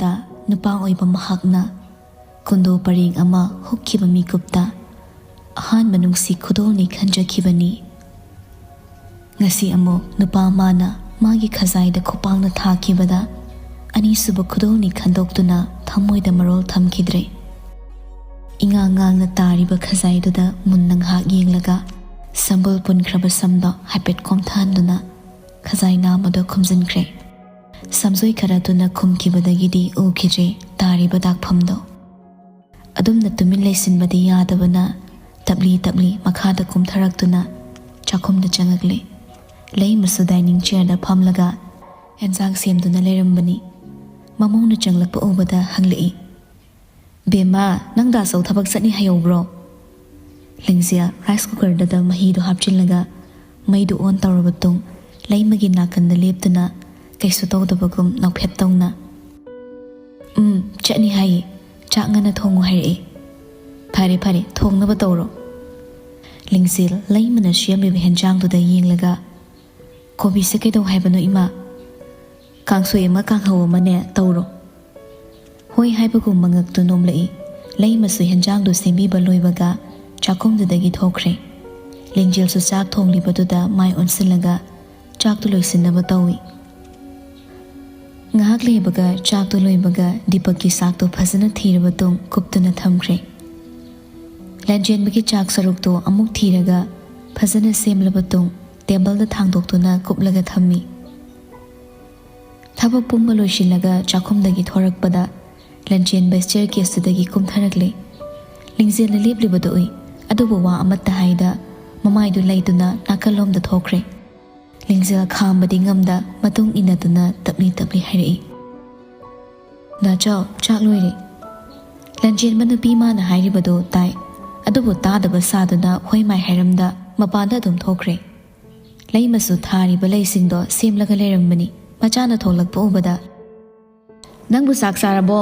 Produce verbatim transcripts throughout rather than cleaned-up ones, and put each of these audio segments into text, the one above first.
ꯇ ꯅꯨꯄꯥ ꯑꯣꯏꯕ ꯃꯍꯥꯛꯅ ꯀꯨꯟꯗꯣ ꯄꯔꯦꯡ ꯑꯃ ꯍꯨꯛꯈꯤꯕ ꯃꯤꯀꯨꯞꯇ ꯑꯍꯥꯟꯕ ꯅꯨꯡꯁꯤ ꯈꯨꯗꯣꯜꯅꯤ ꯈꯟꯖꯈꯤꯕꯅꯤ꯫ ꯉꯁꯤ ꯑꯃꯨꯛ ꯅꯨꯄꯥ ꯑꯃꯅ ꯃꯥꯒꯤ ꯈꯖꯥꯏꯗ ꯈꯨꯄꯥꯡꯅ ꯊꯥꯈꯤꯕꯗ ꯑꯅꯤꯁꯨꯕ ꯈꯨꯗꯣꯜꯅꯤ ꯈꯟꯗꯣꯛꯇꯨꯅ ꯊꯃꯣꯏꯗ ꯃꯔꯣꯜ ꯊꯝꯈꯤꯗ꯭ꯔꯦ꯫ ꯏꯉꯥꯡ ꯉꯥꯡꯅ ꯇꯥꯔꯤꯕ ꯈꯖꯥꯏꯗꯨꯗ ꯃꯨꯟꯅ ꯉꯥꯏꯍꯥꯛ ꯌꯦꯡꯂꯒ ꯁꯝꯕꯨꯜ ꯄꯨꯟꯈ꯭ꯔꯕ ꯁꯝꯗꯣ ꯍꯥꯏꯐꯦꯠ ꯈꯣꯝꯊꯍꯟꯗꯨꯅ ꯈꯖꯥꯏ ꯅꯥꯝꯃꯗꯣ ꯈꯨꯝꯖꯤꯟꯈ꯭ꯔꯦ꯫ ꯁꯝꯖꯣꯏ ꯈꯔ ꯊꯨꯅ ꯈꯨꯝꯈꯤꯕꯗꯒꯤꯗꯤ ꯎꯈꯤꯗ꯭ꯔꯦ ꯇꯥꯔꯤꯕ ꯗꯥꯛꯐꯝꯗꯣ꯫ ꯑꯗꯨꯝꯅ ꯇꯨꯃꯤꯟ ꯂꯩꯁꯤꯟꯕꯗꯤ ꯌꯥꯗꯕꯅ ꯇꯞꯂꯤ ꯇꯞꯂꯤ ꯃꯈꯥꯗ ꯀꯨꯝꯊꯔꯛꯇꯨꯅ ꯆꯥꯛꯈꯨꯝꯗ ꯆꯪꯉꯛꯂꯦ꯫ ꯂꯩꯃꯁꯨ ꯗꯥꯏꯅꯤꯡ ꯆꯤꯌꯔꯗ ꯐꯝꯂꯒ ꯑꯦꯟꯁꯥꯡ ꯁꯦꯝꯗꯨꯅ ꯂꯩꯔꯝꯕꯅꯤ꯫ ꯃꯃꯧꯅ ꯆꯪꯂꯛꯄ ꯎꯕꯗ ꯍꯪꯂꯛꯏ, "ꯕꯦꯝꯃ, ꯅꯪ ꯗꯥꯆꯧ ꯊꯕꯛ ꯆꯠꯅꯤ ꯍꯥꯏꯍꯧꯕ꯭ꯔꯣ?" ꯂꯤꯡꯖꯦꯜ ꯔꯥꯏꯁ ꯀꯨꯀꯔꯗꯨꯗ ꯃꯍꯤꯗꯨ ꯍꯥꯞꯆꯤꯜꯂꯒ ꯃꯩꯗꯨ ꯑꯣꯟ ꯇꯧꯔꯕ ꯇꯨꯡ ꯂꯩꯃꯒꯤ ꯅꯥꯀꯟꯗ ꯂꯦꯞꯇꯨꯅ ꯀꯩꯁꯨ ꯇꯧꯗꯕꯒꯨꯝ ꯅꯣꯛꯐꯦꯠ ꯇꯧꯅ, "ꯎꯝ, ꯆꯠꯅꯤ ꯍꯥꯏꯌꯦ꯫ ꯆꯥꯛ ꯉꯟꯅ ꯊꯣꯡꯉꯨ ꯍꯥꯏꯔꯛꯑꯦ꯫" "ꯐꯔꯦ ꯐꯔꯦ, ꯊꯣꯡꯅꯕ ꯇꯧꯔꯣ꯫" ꯂꯤꯡꯖꯦꯜ ꯂꯩꯃꯅ ꯁꯦꯝꯂꯤꯕ ꯍꯦꯟꯖꯥꯡꯗꯨꯗ ꯌꯦꯡꯂꯒ, "ꯀꯣꯕꯤꯁꯦ ꯀꯩꯗꯧ ꯍꯥꯏꯕꯅꯣ ꯏꯃꯥ?" "ꯀꯥꯡꯁꯣꯏ ꯑꯃ ꯀꯥꯡꯍꯧ ꯑꯃꯅꯦ ꯇꯧꯔꯣ꯫" ꯍꯣꯏ ꯍꯥꯏꯕꯒꯨꯝ ꯃꯉꯛꯇꯨ ꯅꯣꯝꯂꯛꯏ꯫ ꯂꯩꯃꯁꯨ ꯍꯦꯟꯖꯥꯡꯗꯨ ꯁꯦꯝꯕꯤꯕ ꯂꯣꯏꯕꯒ ꯆꯥꯛꯈꯨꯝꯗꯨꯗꯒꯤ ꯊꯣꯛꯈ꯭ꯔꯦ꯫ ꯂꯤꯡꯖꯦꯜꯁꯨ ꯆꯥꯛ ꯊꯣꯡꯂꯤꯕꯗꯨꯗ ꯃꯥꯏ ꯑꯣꯟꯁꯤꯜꯂꯒ ꯆꯥꯛꯇꯨ ꯂꯣꯏꯁꯤꯟꯅꯕ ꯇꯧꯏ꯫ ꯉꯥꯏꯍꯥꯛ ꯂꯩꯕꯒ ꯆꯥꯛꯇꯨ ꯂꯣꯏꯕꯒ ꯗꯤꯄꯛꯀꯤ ꯆꯥꯛꯇꯨ ꯐꯖꯅ ꯊꯤꯔꯕ ꯇꯨꯡ ꯀꯨꯞꯇꯨꯅ ꯊꯝꯈ꯭ꯔꯦ꯫ ꯂꯟꯖꯦꯟꯕꯒꯤ ꯆꯥꯛ ꯁꯔꯨꯛꯇꯨ ꯑꯃꯨꯛ ꯊꯤꯔꯒ ꯐꯖꯅ ꯁꯦꯝꯂꯕ ꯇꯨꯡ ꯇꯦꯕꯜꯗ ꯊꯥꯡꯗꯣꯛꯇꯨꯅ ꯀꯨꯞꯂꯒ ꯊꯝꯃꯤ꯫ ꯊꯕꯛ ꯄꯨꯝꯕ ꯂꯣꯏꯁꯤꯜꯂꯒ ꯆꯥꯛꯈꯨꯝꯗꯒꯤ ꯊꯣꯔꯛꯄꯗ ꯂꯟꯖꯦꯟꯕ ꯁ꯭ꯇꯦꯌꯔ ꯀꯦꯁꯇꯨꯗꯒꯤ ꯀꯨꯝꯊꯔꯛꯂꯦ꯫ ꯂꯤꯡꯖꯦꯜꯅ ꯂꯦꯞꯂꯤꯕꯗꯨ ꯎꯏ, ꯑꯗꯨꯕꯨ ꯋꯥ ꯑꯃꯠꯇ ꯍꯥꯏꯗ ꯃꯃꯥꯏꯗꯨ ꯂꯩꯗꯨꯅ ꯅꯥꯀꯜꯂꯣꯝꯗ ꯊꯣꯛꯈ꯭ꯔꯦ꯫ ꯂꯤꯡꯖꯦꯜ ꯈꯥꯝꯕꯗꯤ ꯉꯝꯗ ꯃꯇꯨꯡ ꯏꯟꯅꯗꯨꯅ ꯇꯞꯂꯤ ꯇꯞꯂꯤ ꯍꯥꯏꯔꯛꯏ, "ꯅꯥꯆꯥꯎ, ꯆꯥꯛ ꯂꯣꯏꯔꯦ꯫" ꯂꯟꯖꯦꯟꯕ ꯅꯨꯄꯤ ꯃꯥꯅ ꯍꯥꯏꯔꯤꯕꯗꯨ ꯇꯥꯏ, ꯑꯗꯨꯕꯨ ꯇꯥꯗꯕ ꯁꯥꯗꯨꯅ ꯍꯣꯏ ꯃꯥꯏ ꯍꯥꯏꯔꯝꯗ ꯃꯄꯥꯟꯗ ꯑꯗꯨꯝ ꯊꯣꯛꯈ꯭ꯔꯦ꯫ ꯂꯩꯃꯁꯨ ꯊꯥꯔꯤꯕ ꯂꯩꯁꯤꯡꯗꯣ ꯁꯦꯝꯂꯒ ꯂꯩꯔꯝꯕꯅꯤ꯫ ꯃꯆꯥꯅ ꯊꯣꯛꯂꯛꯄ ꯎꯕꯗ, "ꯅꯪꯕꯨ ꯆꯥꯛ ꯆꯥꯔꯕꯣ?"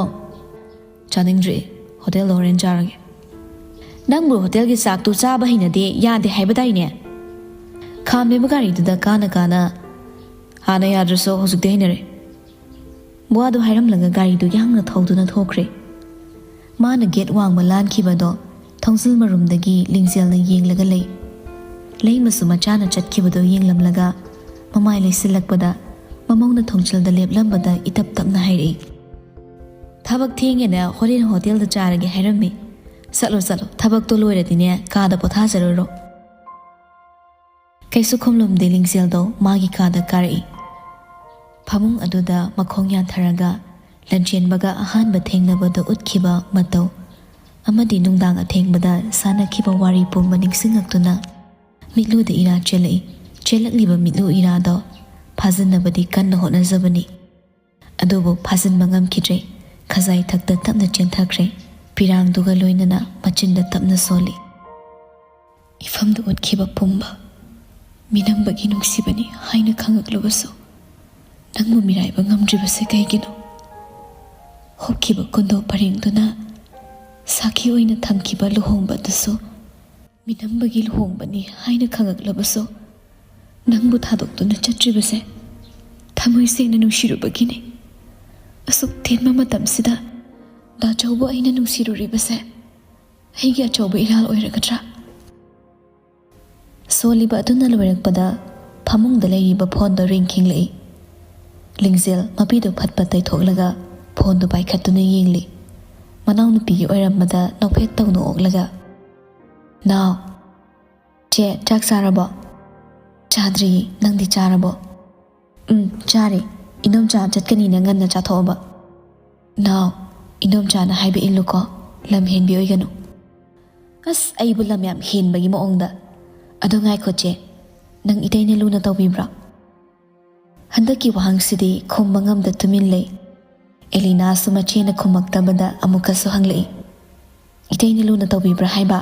"ꯆꯥꯅꯤꯡꯗ꯭ꯔꯤ, ꯍꯣꯇꯦꯜꯗ ꯍꯣꯔꯦꯟ ꯆꯥꯔꯒꯦ꯫" "ꯅꯪꯕꯨ ꯍꯣꯇꯦꯜꯒꯤ ꯆꯥꯛꯇꯨ ꯆꯥꯕ ꯍꯩꯅꯗꯦ, ꯌꯥꯗꯦ ꯍꯥꯏꯕꯗꯥꯏꯅꯦ?" ꯈꯥꯝꯂꯤꯕ ꯒꯥꯔꯤꯗꯨꯗ ꯀꯥꯅ ꯀꯥꯅ, "ꯍꯥꯟꯅ ꯌꯥꯗ꯭ꯔꯁꯨ ꯍꯧꯖꯤꯛꯇꯤ ꯍꯩꯅꯔꯦ꯫" ꯋꯥꯗꯨ ꯍꯥꯏꯔꯝꯂꯒ ꯒꯥꯔꯤꯗꯨ ꯌꯥꯡꯅ ꯊꯧꯗꯨꯅ ꯊꯣꯛꯈ꯭ꯔꯦ꯫ ꯃꯥꯅ ꯒꯦꯠ ꯋꯥꯡꯃ ꯂꯥꯟꯈꯤꯕꯗꯣ ꯊꯣꯡꯖꯤꯜ ꯃꯔꯨꯝꯗꯒꯤ ꯂꯤꯡꯖꯦꯜꯅ ꯌꯦꯡꯂꯒ ꯂꯩ꯫ ꯂꯩꯃꯁꯨ ꯃꯆꯥꯅ ꯆꯠꯈꯤꯕꯗꯣ ꯌꯦꯡꯂꯝꯂꯒ ꯃꯃꯥꯏ ꯂꯩꯁꯤꯜꯂꯛꯄꯗ ꯃꯃꯧꯅ ꯊꯣꯡꯖꯤꯜꯗ ꯂꯦꯞꯂꯝꯕꯗ ꯏꯇꯞ ꯇꯞꯅ ꯍꯥꯏꯔꯛꯏ, "ꯊꯕꯛ ꯊꯦꯡꯉꯦꯅ ꯍꯣꯔꯦꯟ ꯍꯣꯇꯦꯜꯗ ꯆꯥꯔꯒꯦ ꯍꯥꯏꯔꯝꯃꯤ꯫ ꯆꯠꯂꯣ ꯆꯠꯂꯣ, ꯊꯕꯛꯇꯣ ꯂꯣꯏꯔꯗꯤꯅꯦ ꯀꯥꯗ ꯄꯣꯊꯥꯖꯔꯨꯔꯣ꯫" ꯀꯩꯁꯨ ꯈꯨꯝꯂꯨꯝꯗꯦ ꯂꯤꯡꯖꯦꯜꯗꯣ ꯃꯥꯒꯤ ꯀꯥꯗ ꯀꯥꯔꯛꯏ꯫ ꯐꯃꯨꯡ ꯑꯗꯨꯗ ꯃꯈꯣꯡ ꯌꯥꯟꯊꯔꯒ ꯂꯟꯆꯦꯟꯕꯒ ꯑꯍꯥꯟꯕ ꯊꯦꯡꯅꯕꯗ ꯎꯠꯈꯤꯕ ꯃꯇꯧ ꯑꯃꯗꯤ ꯅꯨꯡꯗꯥꯡ ꯑꯊꯦꯡꯕꯗ ꯁꯥꯟꯅꯈꯤꯕ ꯋꯥꯔꯤ ꯄꯨꯝꯕ ꯅꯤꯡꯁꯤꯡꯉꯛꯇꯨꯅ ꯃꯤꯠꯂꯨꯗ ꯏꯔꯥ ꯆꯦꯜꯂꯛꯏ꯫ ꯆꯦꯜꯂꯛꯂꯤꯕ ꯃꯤꯠꯂꯨ ꯏꯔꯥꯗꯣ ꯐꯥꯖꯤꯟꯅꯕꯗꯤ ꯀꯟꯅ ꯍꯣꯠꯅꯖꯕꯅꯤ꯫ ꯑꯗꯨꯕꯨ ꯐꯥꯖꯤꯟꯕ ꯉꯝꯈꯤꯗ꯭ꯔꯦ꯫ ꯈꯖꯥꯏ ꯊꯛꯇ ꯇꯞꯅ ꯆꯦꯟꯊꯈ꯭ꯔꯦ꯫ ꯄꯤꯔꯥꯡꯗꯨꯒ ꯂꯣꯏꯅꯅ ꯃꯆꯤꯟꯗ ꯇꯞꯅ ꯁꯣꯜꯂꯤ꯫ ꯏꯐꯝꯗ ꯎꯠꯈꯤꯕ ꯄꯨꯝꯕ ꯃꯤꯅꯝꯕꯒꯤ ꯅꯨꯡꯁꯤꯕꯅꯤ ꯍꯥꯏꯅ ꯈꯪꯉꯛꯂꯕꯁꯨ, ꯅꯪꯕꯨ ꯃꯤꯔꯥꯏꯕ ꯉꯝꯗ꯭ꯔꯤꯕꯁꯦ ꯀꯩꯒꯤꯅꯣ? ꯍꯧꯈꯤꯕ ꯀꯨꯟꯗꯣ ꯄꯔꯦꯡꯗꯨꯅ ꯁꯥꯈꯤ ꯑꯣꯏꯅ ꯊꯝꯈꯤꯕ ꯂꯨꯍꯣꯡꯕꯗꯨꯁꯨ ꯃꯤꯅꯝꯕꯒꯤ ꯂꯨꯍꯣꯡꯕꯅꯤ ꯍꯥꯏꯅ ꯈꯪꯉꯛꯂꯕꯁꯨ, ꯅꯪꯕꯨ ꯊꯥꯗꯣꯛꯇꯨꯅ ꯆꯠꯇ꯭ꯔꯤꯕꯁꯦ ꯊꯃꯣꯏ ꯁꯦꯡꯅ ꯅꯨꯡꯁꯤꯔꯨꯕꯒꯤꯅꯤ꯫ ꯑꯁꯨꯛ ꯇꯦꯟꯕ ꯃꯇꯝꯁꯤꯗ ꯗꯥ ꯆꯧꯕꯨ ꯑꯩꯅ ꯅꯨꯡꯁꯤꯔꯨꯔꯤꯕꯁꯦ ꯑꯩꯒꯤ ꯑꯆꯧꯕ ꯏꯔꯥꯜ ꯑꯣꯏꯔꯒꯗ꯭ꯔꯥ? ꯁꯣꯜꯂꯤꯕ ꯑꯗꯨꯅ ꯂꯣꯏꯔꯛꯄꯗ ꯐꯃꯨꯡꯗ ꯂꯩꯔꯤꯕ ꯐꯣꯟꯗꯣ ꯔꯤꯡ ꯈꯤꯡꯂꯛꯏ꯫ ꯂꯤꯡꯖꯦꯜ ꯃꯄꯤꯗꯨ ꯐꯠ ꯐꯠ ꯇꯩꯊꯣꯛꯂꯒ ꯐꯣꯟꯗꯨ ꯄꯥꯏꯈꯠꯇꯨꯅ ꯌꯦꯡꯂꯤ꯫ ꯃꯅꯥꯎꯅꯨꯄꯤꯒꯤ ꯑꯣꯏꯔꯝꯕꯗ ꯅꯣꯛꯐꯦꯠ ꯇꯧꯅ ꯑꯣꯛꯂꯒ, "ꯅꯥꯎ, ꯆꯦ, ꯆꯥꯛ ꯆꯥꯔꯕꯣ?" "ꯆꯥꯗ꯭ꯔꯤꯌꯦ, ꯅꯪꯗꯤ ꯆꯥꯔꯕꯣ?" "ꯎꯝ, ꯆꯥꯔꯦ꯫ ꯏꯅꯣꯝꯆꯥ ꯆꯠꯀꯅꯤꯅ ꯉꯟꯅ ꯆꯥꯊꯣꯛꯑꯕ꯫" "ꯅꯥꯎ, ꯏꯅꯣꯝꯆꯥꯅ ꯍꯥꯏꯕ ꯏꯜꯂꯨꯀꯣ, ꯂꯝ ꯍꯦꯟꯕꯤ ꯑꯣꯏꯒꯅꯨ꯫" "ꯑꯁ, ꯑꯩꯕꯨ ꯂꯝ ꯌꯥꯝ ꯍꯦꯟꯕꯒꯤ ꯃꯑꯣꯡꯗ꯫ ꯑꯗꯣ ꯉꯥꯏꯈꯣ ꯆꯦ, ꯅꯪ ꯏꯇꯩꯅ ꯂꯨꯅ ꯇꯧꯕꯤꯕ꯭ꯔꯣ?" ꯍꯟꯗꯛꯀꯤ ꯋꯥꯍꯪꯁꯤꯗꯤ ꯈꯨꯝꯕ ꯉꯝꯗ ꯇꯨꯃꯤꯟ ꯂꯩ꯫ ꯑꯦꯂꯤꯅꯥꯁꯨ ꯃꯆꯦꯅ ꯈꯨꯝꯃꯛꯇꯕꯗ ꯑꯃꯨꯛꯀꯁꯨ ꯍꯪꯂꯛꯏ, "ꯏꯇꯩꯅ ꯂꯨꯅ ꯇꯧꯕꯤꯕ꯭ꯔꯥ ꯍꯥꯏꯕ?"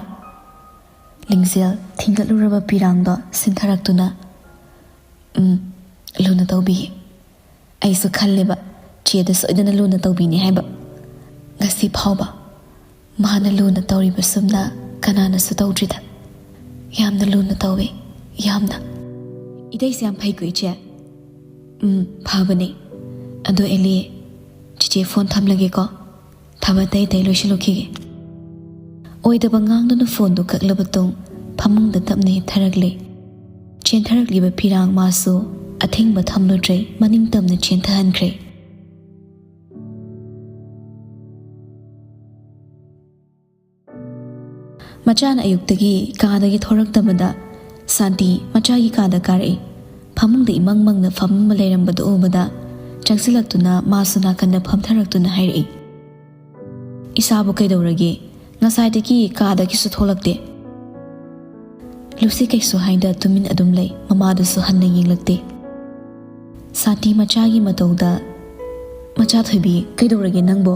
ꯂꯤꯡꯖꯦꯜ ꯊꯤꯡꯒꯠꯂꯨꯔꯕ ꯄꯤꯔꯥꯡꯗꯣ ꯁꯤꯟꯊꯔꯛꯇꯨꯅ, "ꯎꯝ, ꯂꯨꯅ ꯇꯧꯕꯤꯌꯦ꯫ ꯑꯩꯁꯨ ꯈꯜꯂꯦꯕ, ꯆꯦꯗ ꯁꯣꯏꯗꯅ ꯂꯨꯅ ꯇꯧꯕꯤꯅꯤ ꯍꯥꯏꯕ꯫ ꯉꯁꯤ ꯐꯥꯎꯕ ꯃꯥꯅ ꯂꯨꯅ ꯇꯧꯔꯤꯕꯁꯨꯝꯅ ꯀꯅꯥꯅꯁꯨ ꯇꯧꯗ꯭ꯔꯤꯗ꯫ ꯌꯥꯝꯅ ꯂꯨꯅ ꯇꯧꯋꯦ, ꯌꯥꯝꯅ꯫" "ꯏꯇꯩꯁꯦ ꯌꯥꯝ ꯐꯩꯀꯣ, ꯏꯆꯦ?" "ꯎꯝ, ꯐꯕꯅꯦ꯫ ꯑꯗꯣ ꯑꯦꯂꯤ, "ꯆꯤꯆꯦ, ꯐꯣꯟ ꯊꯝꯂꯒꯦꯀꯣ, ꯊꯕꯛ ꯑꯇꯩ ꯑꯇꯩ ꯂꯣꯏꯁꯤꯜꯂꯨꯈꯤꯒꯦ"꯫ ꯑꯣꯏꯗꯕ ꯉꯥꯡꯗꯨꯅ ꯐꯣꯟꯗꯨ ꯀꯛꯂꯕ ꯇꯨꯡ ꯐꯃꯨꯡꯗ ꯇꯞꯅ ꯍꯤꯞꯊꯔꯛꯂꯦ꯫ ꯆꯦꯟꯊꯔꯛꯂꯤꯕ ꯐꯤꯔꯥꯡ ꯃꯥꯁꯨ ꯑꯊꯤꯡꯕ ꯊꯝꯂꯨꯗ꯭ꯔꯦ, ꯃꯅꯤꯡ ꯇꯝꯅ ꯆꯦꯟꯊꯍꯟꯈ꯭ꯔꯦ꯫ ꯃꯆꯥꯅ ꯑꯌꯨꯛꯇꯒꯤ ꯀꯥꯗꯒꯤ ꯊꯣꯔꯛꯇꯕꯗ ꯁꯥꯟꯇꯤ ꯃꯆꯥꯒꯤ ꯀꯥꯗ ꯀꯥꯔꯛꯏ꯫ ꯐꯃꯨꯡꯗ ꯏꯃꯪ ꯃꯪꯅ ꯐꯝꯃ ꯂꯩꯔꯝꯕꯗꯨ ꯎꯕꯗ ꯆꯪꯁꯤꯜꯂꯛꯇꯨꯅ ꯃꯥꯁꯨ ꯅꯥꯀꯟꯗ ꯐꯝꯊꯔꯛꯇꯨꯅ ꯍꯥꯏꯔꯛꯏ, "ꯏꯁꯥꯕꯨ ꯀꯩꯗꯧꯔꯒꯦ? ꯉꯁꯥꯏꯗꯒꯤ ꯀꯥꯗꯒꯤꯁꯨ ꯊꯣꯛꯂꯛꯇꯦ"꯫ ꯂꯨꯁꯤ ꯀꯩꯁꯨ ꯍꯥꯏꯗ ꯇꯨꯃꯤꯟ ꯑꯗꯨꯝ ꯂꯩ, ꯃꯃꯥꯗꯨꯁꯨ ꯍꯟꯅ ꯌꯦꯡꯂꯛꯇꯦ꯫ ꯁꯥꯟꯇꯤ ꯃꯆꯥꯒꯤ ꯃꯇꯧꯗ, "ꯃꯆꯥ ꯊꯣꯏꯕꯤ, ꯀꯩꯗꯧꯔꯒꯦ ꯅꯪꯕꯣ?"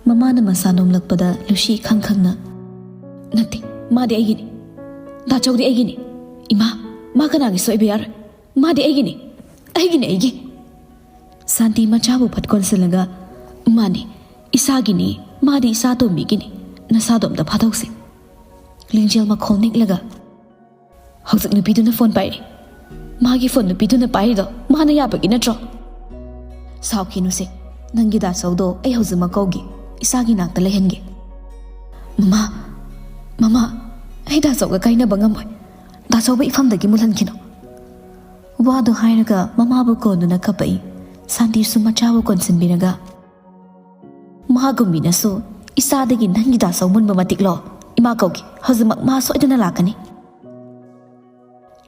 ꯃꯃꯥꯅ ꯃꯁꯥ ꯅꯣꯝꯂꯛꯄꯗ ꯂꯨꯁꯤ ꯏꯈꯪ ꯈꯪꯅ, "ꯅꯠꯇꯦ, ꯃꯥꯗꯤ ꯑꯩꯒꯤꯅꯤ꯫ ꯗꯥꯆꯧꯗꯤ ꯑꯩꯒꯤꯅꯤ꯫ ꯏꯃꯥ, ꯃꯥ ꯀꯅꯥꯒꯤꯁꯨ ꯑꯣꯏꯕ ꯌꯥꯔꯣꯏ꯫ ꯃꯥꯗꯤ ꯑꯩꯒꯤꯅꯤ꯫ ꯑꯩꯒꯤꯅꯤ, ꯑꯩꯒꯤ"꯫ ꯁꯥꯟꯇꯤ ꯃꯆꯥꯕꯨ ꯐꯠ ꯀꯣꯟꯁꯤꯜꯂꯒ, "ꯃꯥꯅꯤ, ꯏꯁꯥꯒꯤꯅꯤ꯫ ꯃꯥꯗꯤ ꯏꯆꯥ ꯇꯣꯝꯕꯤꯒꯤꯅꯤ꯫ ꯅꯁꯥꯗꯣ ꯑꯝꯇ ꯐꯥꯗꯧꯁꯤ"꯫ ꯂꯤꯡꯖꯦꯜ ꯃꯈꯣꯜ ꯅꯤꯛꯂꯒ, "ꯍꯧꯖꯤꯛ ꯅꯨꯄꯤꯗꯨꯅ ꯐꯣꯟ ꯄꯥꯏꯔꯤ꯫ ꯃꯥꯒꯤ ꯐꯣꯟ ꯅꯨꯄꯤꯗꯨꯅ ꯄꯥꯏꯔꯤꯗꯣ ꯃꯥꯅ ꯌꯥꯕꯒꯤ ꯅꯠꯇ꯭ꯔꯣ?" "ꯁꯥꯎꯈꯤꯅꯨꯁꯦ, ꯅꯪꯒꯤ ꯗꯥꯆꯧꯗꯣ ꯑꯩ ꯍꯧꯖꯤꯛꯃꯛ ꯀꯧꯒꯦ, ꯏꯆꯥꯒꯤ ꯅꯥꯛꯇ ꯂꯩꯍꯟꯒꯦ"꯫ "ꯃꯃꯥ, ꯃꯃꯥ, ꯑꯩ ꯗꯥꯆꯧꯒ ꯀꯥꯏꯅꯕ ꯉꯝꯃꯣꯏ꯫ ꯗꯥꯆꯧꯕꯨ ꯏꯐꯝꯗꯒꯤ ꯃꯨꯜꯍꯟꯈꯤꯅꯨ"꯫ ꯋꯥꯗꯨ ꯍꯥꯏꯔꯒ ꯃꯃꯥꯕꯨ ꯀꯣꯟꯗꯨꯅ ꯀꯞꯄꯛꯏ꯫ ꯁꯥꯟꯇꯤꯁꯨ ꯃꯆꯥꯕꯨ ꯀꯣꯟꯁꯤꯟꯕꯤꯔꯒ, "ꯃꯥꯒꯨꯝꯕꯤꯅꯁꯨ ꯏꯆꯥꯗꯒꯤ ꯅꯪꯒꯤ ꯗꯥꯆꯧ ꯃꯨꯟꯕ ꯃꯇꯤꯛꯂꯣ? ꯏꯃꯥ ꯀꯧꯒꯦ, ꯍꯧꯖꯤꯛꯃꯛ ꯃꯥ ꯁꯣꯏꯗꯅ ꯂꯥꯛꯀꯅꯤ"꯫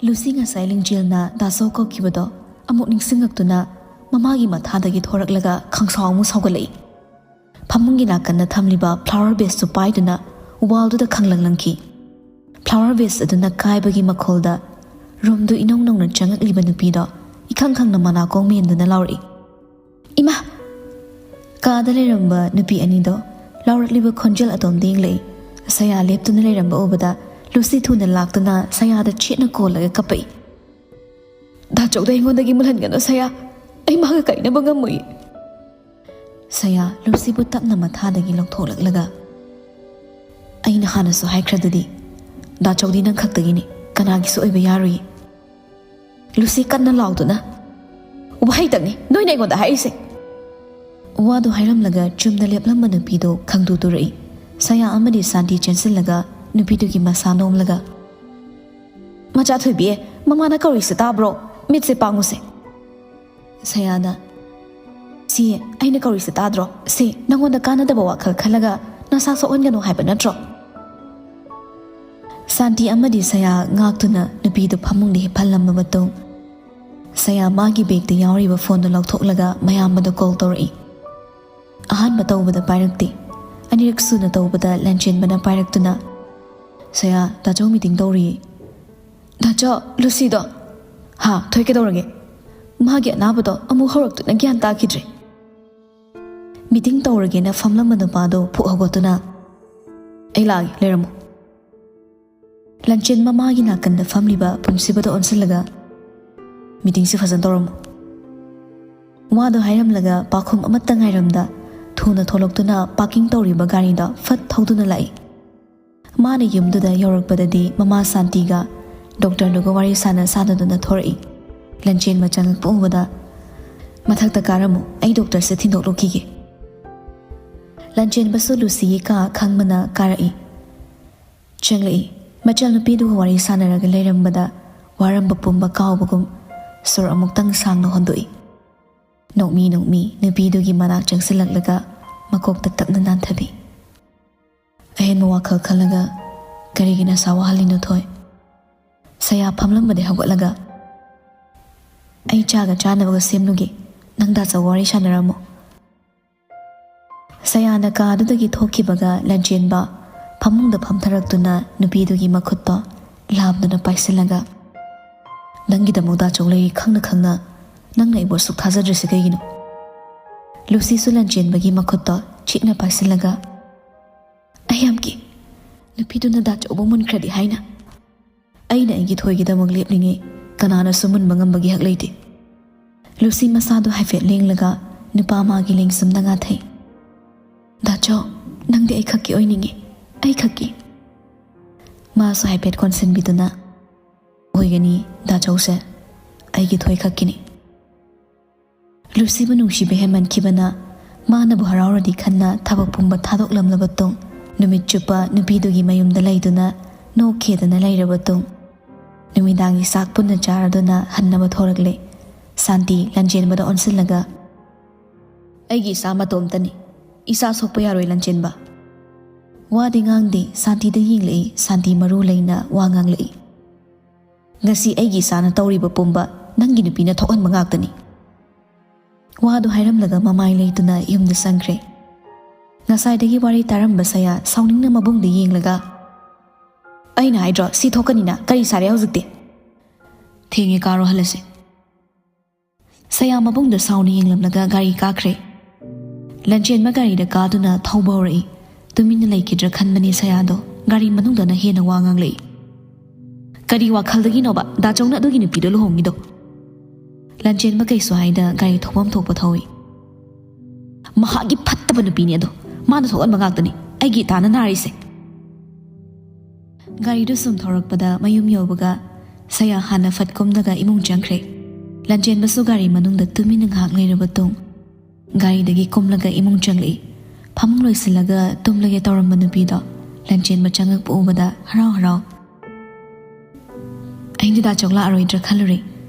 ꯂꯨꯁꯤ ꯉꯁꯥꯏ ꯂꯤꯡꯖꯦꯜꯅ ꯗꯥꯆꯧ ꯀꯧꯈꯤꯕꯗꯣ ꯑꯃꯨꯛ ꯅꯤꯡꯁꯤꯡꯉꯛꯇꯨꯅ ꯃꯃꯥꯒꯤ ꯃꯊꯥꯗꯒꯤ ꯊꯣꯔꯛꯂꯒ ꯈꯪꯁꯥꯎ ꯑꯃꯨꯛ ꯁꯥꯎꯒꯠꯂꯛꯏ꯫ ꯐꯃꯨꯡꯒꯤ ꯅꯥꯀꯟꯗ ꯊꯝꯂꯤꯕ flower vase ꯇꯨ ꯄꯥꯏꯗꯨꯅ wall ꯗꯨꯗ ꯈꯪꯂꯪ ꯂꯪꯈꯤ꯫ Flower vase ꯑꯗꯨꯅ ꯀꯥꯏꯕꯒꯤ ꯃꯈꯣꯜꯗ room ꯗꯨ ꯏꯅꯧ ꯅꯧꯅ ꯆꯪꯉꯛꯂꯤꯕ ꯅꯨꯄꯤꯗꯣ ꯏꯈꯪ ꯈꯪꯅ ꯃꯅꯥꯀꯣꯡ ꯃꯦꯟꯗꯨꯅ ꯂꯥꯎꯔꯛꯏ, "ꯏꯃꯥ!" ꯀꯥꯗ ꯂꯩꯔꯝꯕ ꯅꯨꯄꯤ ꯑꯅꯤꯗꯣ ꯂꯥꯎꯔꯛꯂꯤꯕ ꯈꯣꯟꯖꯦꯜ ꯑꯗꯣꯝꯗ ꯌꯦꯡꯂꯛꯏ꯫ ꯁꯌꯥ ꯂꯦꯞꯇꯨꯅ ꯂꯩꯔꯝꯕ ꯎꯕꯗ ꯂꯨꯁꯤ ꯊꯨꯅ ꯂꯥꯛꯇꯨꯅ ꯁꯌꯥꯗ ꯆꯦꯠꯅ ꯀꯣꯜꯂꯒ ꯀꯞꯄꯛꯏ, "ꯗꯥꯆꯧꯗ ꯑꯩꯉꯣꯟꯗꯒꯤ ꯃꯨꯜꯍꯟꯒꯅꯨ ꯁꯌꯥ, ꯑꯩ ꯃꯥꯒ ꯀꯥꯏꯅꯕ ꯉꯝꯃꯣꯏ"꯫ ꯁꯌꯥ ꯂꯨꯁꯤꯕꯨ ꯇꯞꯅ ꯃꯊꯥꯗꯒꯤ ꯂꯧꯊꯣꯛꯂꯛꯂꯒ, "ꯑꯩꯅ ꯍꯥꯟꯅꯁꯨ ꯍꯥꯏꯈ꯭ꯔꯗꯨꯗꯤ, ꯗꯥꯆꯧꯗꯤ ꯅꯪ ꯈꯛꯇꯒꯤꯅꯤ, ꯀꯅꯥꯒꯤꯁꯨ ꯑꯣꯏꯕ ꯌꯥꯔꯣꯏ"꯫ ꯂꯨꯁꯤ ꯀꯟꯅ ꯂꯥꯎꯗꯨꯅ, "ꯋꯥꯍꯩꯇꯪꯅꯤ ꯅꯣꯏꯅ ꯑꯩꯉꯣꯟꯗ ꯍꯥꯏꯔꯤꯁꯦ꯫ ꯋꯥꯗꯨ ꯍꯥꯏꯔꯝꯂꯒ ꯆꯨꯝꯅ ꯂꯦꯞꯂꯝꯕ ꯅꯨꯄꯤꯗꯨ ꯈꯪꯗꯨ ꯇꯨꯔꯛꯏ꯫ ꯁꯌꯥ ꯑꯃꯗꯤ ꯁꯥꯟꯇꯤ ꯆꯦꯟꯁꯤꯜꯂꯒ ꯅꯨꯄꯤꯗꯨꯒꯤ ꯃꯁꯥ ꯅꯣꯝꯂꯒ, "ꯃꯆꯥ ꯊꯣꯏꯕꯤ, ꯃꯃꯥꯅ ꯀꯧꯔꯤꯁꯦ ꯇꯥꯕ꯭ꯔꯣ? ꯃꯤꯠꯁꯦ ꯄꯥꯡꯉꯨꯁꯦ꯫" ꯁꯌꯥꯅ, "ꯁꯤ ꯑꯩꯅ ꯀꯧꯔꯤꯁꯦ ꯇꯥꯗ꯭ꯔꯣ? ꯁꯤ ꯅꯪꯉꯣꯟꯗ ꯀꯥꯟꯅꯗꯕ ꯋꯥꯈꯜ ꯈꯜꯂꯒ ꯅꯁꯥ ꯁꯣꯛꯍꯟꯒꯅꯨ ꯍꯥꯏꯕ ꯅꯠꯇ꯭ꯔꯣ?" ꯁꯥꯟꯇꯤ ꯑꯃꯗꯤ ꯁꯌꯥ ꯉꯥꯛꯇꯨꯅ ꯅꯨꯄꯤꯗꯨ ꯐꯃꯨꯡꯗ ꯍꯤꯞꯍꯜꯂꯝꯕ ꯃꯇꯨꯡ, ꯁꯌꯥ ꯃꯥꯒꯤ ꯕꯦꯒꯇ ꯌꯥꯎꯔꯤꯕ ꯐꯣꯟꯗꯨ ꯂꯧꯊꯣꯛꯂꯒ ꯃꯌꯥꯝꯕꯗ ꯀꯣꯜ ꯇꯧꯔꯛꯏ꯫ ꯑꯍꯥꯟꯕ ꯇꯧꯕꯗ ꯄꯥꯏꯔꯛꯇꯦ꯫ ꯑꯅꯤꯔꯛ ꯁꯨꯅ ꯇꯧꯕꯗ ꯂꯟꯆꯦꯟꯕꯅ ꯄꯥꯏꯔꯛꯇꯨꯅ, "ꯁꯌꯥ, ꯗꯥꯆꯧ ꯃꯤꯇꯤꯡ ꯇꯧꯔꯤꯌꯦ꯫" "ꯗꯥꯆꯧ, ꯂꯨꯁꯤꯗꯣ?" "ꯍꯥ, ꯊꯣꯏ, ꯀꯩꯗꯧꯔꯒꯦ?" "ꯃꯥꯒꯤ ꯑꯅꯥꯕꯗꯣ ꯑꯃꯨꯛ ꯍꯧꯔꯛꯇꯨꯅ ꯒ꯭ꯌꯥꯟ ꯇꯥꯈꯤꯗ꯭ꯔꯦ꯫" ꯃꯤꯇꯤꯡ ꯇꯧꯔꯒꯦꯅ ꯐꯝꯂꯝꯕ ꯅꯨꯄꯥꯗꯣ ꯐꯨꯛ ꯍꯧꯒꯠꯇꯨꯅ, "ꯑꯩ ꯂꯥꯛꯑꯒꯦ, ꯂꯩꯔꯝꯃꯣ꯫" ꯂꯟꯆꯦꯟ ꯃꯃꯥꯒꯤ ꯅꯥꯀꯟꯗ ꯐꯝꯂꯤꯕ ꯄꯨꯟꯁꯤꯕꯗ ꯑꯣꯟꯁꯤꯜꯂꯒ, "ꯃꯤꯇꯤꯡꯁꯤ ꯐꯖꯅ ꯇꯧꯔꯝꯃꯨ꯫" ꯋꯥꯗꯣ ꯍꯥꯏꯔꯝꯂꯒ ꯄꯥꯈꯨꯝ ꯑꯃꯠꯇ ꯉꯥꯏꯔꯝꯗ ꯊꯨꯅ ꯊꯣꯛꯂꯛꯇꯨꯅ ꯄꯥꯔꯀꯤꯡ ꯇꯧꯔꯤꯕ ꯒꯥꯔꯤꯗ ꯐꯠ ꯊꯧꯗꯨꯅ ꯂꯥꯛꯏ꯫ ꯃꯥꯅ ꯌꯨꯝꯗꯨꯗ ꯌꯧꯔꯛꯄꯗꯗꯤ ꯃꯃꯥ ꯁꯥꯟꯇꯤꯒ ꯗꯣꯛꯇꯔꯗꯨꯒ ꯋꯥꯔꯤ ꯁꯥꯟꯅ ꯁꯥꯟꯅꯗꯨꯅ ꯊꯣꯔꯛꯏ꯫ ꯂꯟꯆꯦꯟꯕ ꯆꯪꯂꯛꯄ ꯎꯕꯗ, "ꯃꯊꯛꯇ ꯀꯥꯔꯝꯃꯨ, ꯑꯩ ꯗꯣꯛꯇꯔꯁꯦ ꯊꯤꯟꯗꯣꯛꯂꯨꯈꯤꯒꯦ꯫" ꯂꯟꯆꯦꯟꯕꯁꯨ ꯂꯨꯁꯤꯒꯤ ꯀꯥ ꯈꯪꯕꯅ ꯀꯥꯔꯛꯏ꯫ ꯆꯪꯂꯛꯏ꯫ ꯃꯆꯜ ꯅꯨꯄꯤꯗꯨꯒ ꯋꯥꯔꯤ ꯁꯥꯟꯅꯔꯒ ꯂꯩꯔꯝꯕꯗ ꯋꯥꯔꯝꯕ ꯄꯨꯝꯕ ꯀꯥꯎꯕꯒꯨꯝ ꯁꯣꯔ ꯑꯃꯨꯛꯇꯪ ꯁꯥꯡꯅ ꯍꯣꯟꯗꯣꯛꯏ꯫ ꯅꯣꯛꯃꯤ ꯅꯣꯛꯃꯤ ꯅꯨꯄꯤꯗꯨꯒꯤ ꯃꯅꯥꯛ ꯆꯪꯁꯤꯜꯂꯛꯂꯒ ꯃꯀꯣꯛꯇ ꯇꯞꯅ ꯅꯥꯟꯊꯕꯤ꯫ ꯑꯍꯦꯟꯕ ꯋꯥꯈꯜ ꯈꯜꯂꯒ, "ꯀꯔꯤꯒꯤ ꯅꯁꯥ ꯋꯥꯍꯜꯂꯤꯅꯣ, ꯊꯣꯏ?" ꯁꯌꯥ ꯐꯝꯂꯝꯕꯗꯩ ꯍꯧꯒꯠꯂꯒ, "ꯑꯩ ꯆꯥꯒ ꯆꯥꯅꯕꯒ ꯁꯦꯝꯂꯨꯒꯦ, ꯅꯪ ꯗꯥꯆꯧꯒ ꯋꯥꯔꯤ ꯁꯥꯟꯅꯔꯝꯃꯣ꯫" ꯁꯌꯥꯅ ꯀꯥꯗꯨꯗꯒꯤ ꯊꯣꯛꯈꯤꯕꯒ ꯂꯟꯆꯦꯟꯕ ꯐꯃꯨꯡꯗ ꯐꯝꯊꯔꯛꯇꯨꯅ ꯅꯨꯄꯤꯗꯨꯒꯤ ꯃꯈꯨꯠꯇꯣ ꯂꯥꯝꯗꯨꯅ ꯄꯥꯏꯁꯤꯜꯂꯒ, "ꯅꯪꯒꯤꯗꯃꯛ ꯗꯥꯆꯧ ꯂꯩꯔꯤ ꯈꯪꯅ ꯈꯪꯅ ꯅꯪꯅ ꯑꯩꯕꯨ ꯑꯁꯨꯛ ꯊꯥꯖꯗ꯭ꯔꯤꯁꯤ ꯀꯩꯒꯤꯅꯣ?" ꯂꯨꯁꯤꯁꯨ ꯂꯟꯆꯦꯟꯕꯒꯤ ꯃꯈꯨꯠꯇꯣ ꯆꯤꯛꯅ ꯄꯥꯏꯁꯤꯜꯂꯒ, "ꯑꯩ ꯌꯥꯝ ꯀꯤ꯫ ꯅꯨꯄꯤꯗꯨꯅ ꯗꯥꯆꯧꯕꯨ ꯃꯨꯟꯈ꯭ꯔꯗꯤ ꯍꯥꯏꯅ꯫ ꯑꯩꯅ ꯑꯩꯒꯤ ꯊꯣꯏꯒꯤꯗꯃꯛ ꯂꯦꯞꯂꯤꯉꯩ ꯀꯅꯥꯅꯁꯨ ꯃꯨꯟꯕ ꯉꯝꯕꯒꯤ ꯍꯛ ꯂꯩꯇꯦ꯫" ꯂꯨꯁꯤ ꯃꯁꯥꯗꯨ ꯍꯥꯏꯐꯦꯠ ꯂꯦꯡꯂꯒ ꯅꯨꯄꯥ ꯑꯃꯒꯤ ꯂꯦꯡꯖꯨꯝꯗ ꯉꯥꯊꯩ꯫ "ꯗꯥꯆꯧ, ꯅꯪꯗꯤ ꯑꯩ ꯈꯛꯀꯤ ꯑꯣꯏꯅꯤꯡꯉꯤ, ꯑꯩ ꯈꯛꯀꯤ꯫" ꯃꯥꯁꯨ ꯍꯥꯏꯐꯦꯠ ꯀꯣꯟꯁꯤꯟꯕꯤꯗꯨꯅ, "ꯑꯣꯏꯒꯅꯤ, ꯗꯥꯆꯧꯁꯦ ꯑꯩꯒꯤ ꯊꯣꯏ ꯈꯛꯀꯤꯅꯤ꯫" ꯂꯨꯁꯤꯕꯨ ꯅꯨꯡꯁꯤꯕ ꯍꯦꯟꯃꯟꯈꯤꯕꯅ ꯃꯥꯅꯕꯨ ꯍꯔꯥꯎꯔꯗꯤ ꯈꯟꯅ ꯊꯕꯛ ꯄꯨꯝꯕ ꯊꯥꯗꯣꯛꯂꯝꯂꯕ ꯇꯨꯡ, ꯅꯨꯃꯤꯠ ꯆꯨꯞꯄ ꯅꯨꯄꯤꯗꯨꯒꯤ ꯃꯌꯨꯝꯗ ꯂꯩꯗꯨꯅ ꯅꯣꯛꯈꯦꯗꯅ ꯂꯩꯔꯕ ꯇꯨꯡ, ꯅꯨꯃꯤꯗꯥꯡꯒꯤ ꯆꯥꯛ ꯄꯨꯟꯅ ꯆꯥꯔꯗꯨꯅ ꯍꯟꯅꯕ ꯊꯣꯔꯛꯂꯦ꯫ ꯁꯥꯟꯇꯤ ꯂꯟꯖꯦꯟꯕꯗ ꯑꯣꯟꯁꯤꯜꯂꯒ, "ꯑꯩꯒꯤ ꯏꯆꯥ ꯃꯇꯣꯝꯇꯅꯤ, ꯏꯆꯥ ꯁꯣꯛꯄ ꯌꯥꯔꯣꯏ ꯂꯟꯖꯦꯟꯕ꯫" ꯋꯥꯗꯤ ꯉꯥꯡꯗꯦ, ꯁꯥꯟꯇꯤꯗ ꯌꯦꯡꯂꯛꯏ, ꯁꯥꯟꯇꯤ ꯃꯔꯨ ꯂꯩꯅ ꯋꯥ ꯉꯥꯡꯂꯛꯏ꯫ "ꯉꯁꯤ ꯑꯩꯒꯤ ꯏꯆꯥꯅ ꯇꯧꯔꯤꯕ ꯄꯨꯝꯕ ꯅꯪꯒꯤ ꯅꯨꯄꯤꯅ ꯊꯣꯛꯍꯟꯕ ꯉꯥꯛꯇꯅꯤ꯫" ꯋꯥꯗꯨ ꯍꯥꯏꯔꯝꯂꯒ ꯃꯃꯥꯏ ꯂꯩꯇꯨꯅ ꯌꯨꯝꯗ ꯆꯪꯈ꯭ꯔꯦ꯫ ꯉꯁꯥꯏꯗꯒꯤ ꯋꯥꯔꯤ ꯇꯥꯔꯝꯕ ꯁꯌꯥ ꯁꯥꯎꯅꯤꯡꯅ ꯃꯕꯨꯡꯗ ꯌꯦꯡꯂꯒ, "ꯑꯩꯅ ꯍꯥꯏꯗ꯭ꯔꯣ ꯁꯤ ꯊꯣꯛꯀꯅꯤꯅ, ꯀꯔꯤ ꯁꯥꯔꯦ ꯍꯧꯖꯤꯛꯇꯤ?" "ꯊꯦꯡꯉꯦ, ꯀꯥꯔꯣ ꯍꯜꯂꯁꯦ꯫" ꯁꯌꯥ ꯃꯕꯨꯡꯗ ꯁꯥꯎꯅ ꯌꯦꯡꯂꯝꯂꯒ ꯒꯥꯔꯤ ꯀꯥꯈ꯭ꯔꯦ꯫ ꯂꯟꯆꯦꯟꯕ ꯒꯥꯔꯤꯗ ꯀꯥꯗꯨꯅ ꯊꯧꯕ ꯍꯧꯔꯛꯏ꯫ ꯇꯨꯃꯤꯟꯅ ꯂꯩꯈꯤꯗ꯭ꯔꯥ ꯈꯟꯕꯅꯤ ꯁꯌꯥꯗꯣ꯫ ꯒꯥꯔꯤ ꯃꯅꯨꯡꯗꯅ ꯍꯦꯟꯅ ꯋꯥ ꯉꯥꯡꯂꯛꯏ꯫ "ꯀꯔꯤ ꯋꯥꯈꯜꯗꯒꯤꯅꯣꯕ ꯗꯥꯆꯧꯅ ꯑꯗꯨꯒꯤ ꯅꯨꯄꯤꯗꯣ ꯂꯨꯍꯣꯡꯉꯤꯗꯣ?" ꯂꯟꯆꯦꯟꯕ ꯀꯩꯁꯨ ꯍꯥꯏꯗ ꯒꯥꯔꯤ ꯊꯧꯐꯝ ꯊꯣꯛꯄ ꯊꯧꯏ꯫ "ꯃꯍꯥꯛꯀꯤ ꯐꯠꯇꯕ ꯅꯨꯄꯤꯅꯤ ꯑꯗꯣ, ꯃꯥꯅ ꯊꯣꯛꯍꯟꯕ ꯉꯥꯛꯇꯅꯤ ꯑꯩꯒꯤ ꯏꯇꯥꯅ ꯅꯥꯔꯤꯁꯦ꯫" ꯒꯥꯔꯤꯗꯨ ꯁꯨꯝ ꯊꯧꯔꯛꯄꯗ ꯃꯌꯨꯝ ꯌꯧꯕꯒ ꯁꯌꯥ ꯍꯥꯟꯅ ꯐꯠ ꯀꯨꯝꯂꯒ ꯏꯃꯨꯡ ꯆꯪꯈ꯭ꯔꯦ꯫ ꯂꯟꯆꯦꯟꯕꯁꯨ ꯒꯥꯔꯤ ꯃꯅꯨꯡꯗ ꯇꯨꯃꯤꯟꯅ ꯉꯥꯏꯍꯥꯛ ꯂꯩꯔꯕ ꯇꯨꯡ ꯒꯥꯔꯤꯗꯒꯤ ꯀꯨꯝꯂꯒ ꯏꯃꯨꯡ ꯆꯪꯂꯛꯏ꯫ ꯐꯃꯨꯡ ꯂꯣꯏꯁꯤꯜꯂꯒ ꯇꯨꯝꯂꯒꯦ ꯇꯧꯔꯝꯕ ꯅꯨꯄꯤꯗꯣ ꯂꯟꯆꯦꯟꯕ ꯆꯪꯉꯛꯄ ꯎꯕꯗ ꯍꯔꯥꯎ ꯍꯔꯥꯎ, "ꯑꯩꯗꯤ ꯗꯥ ꯆꯧ ꯂꯥꯛꯑꯔꯣꯏꯗ꯭ꯔꯥ ꯈꯜꯂꯨꯔꯦ꯫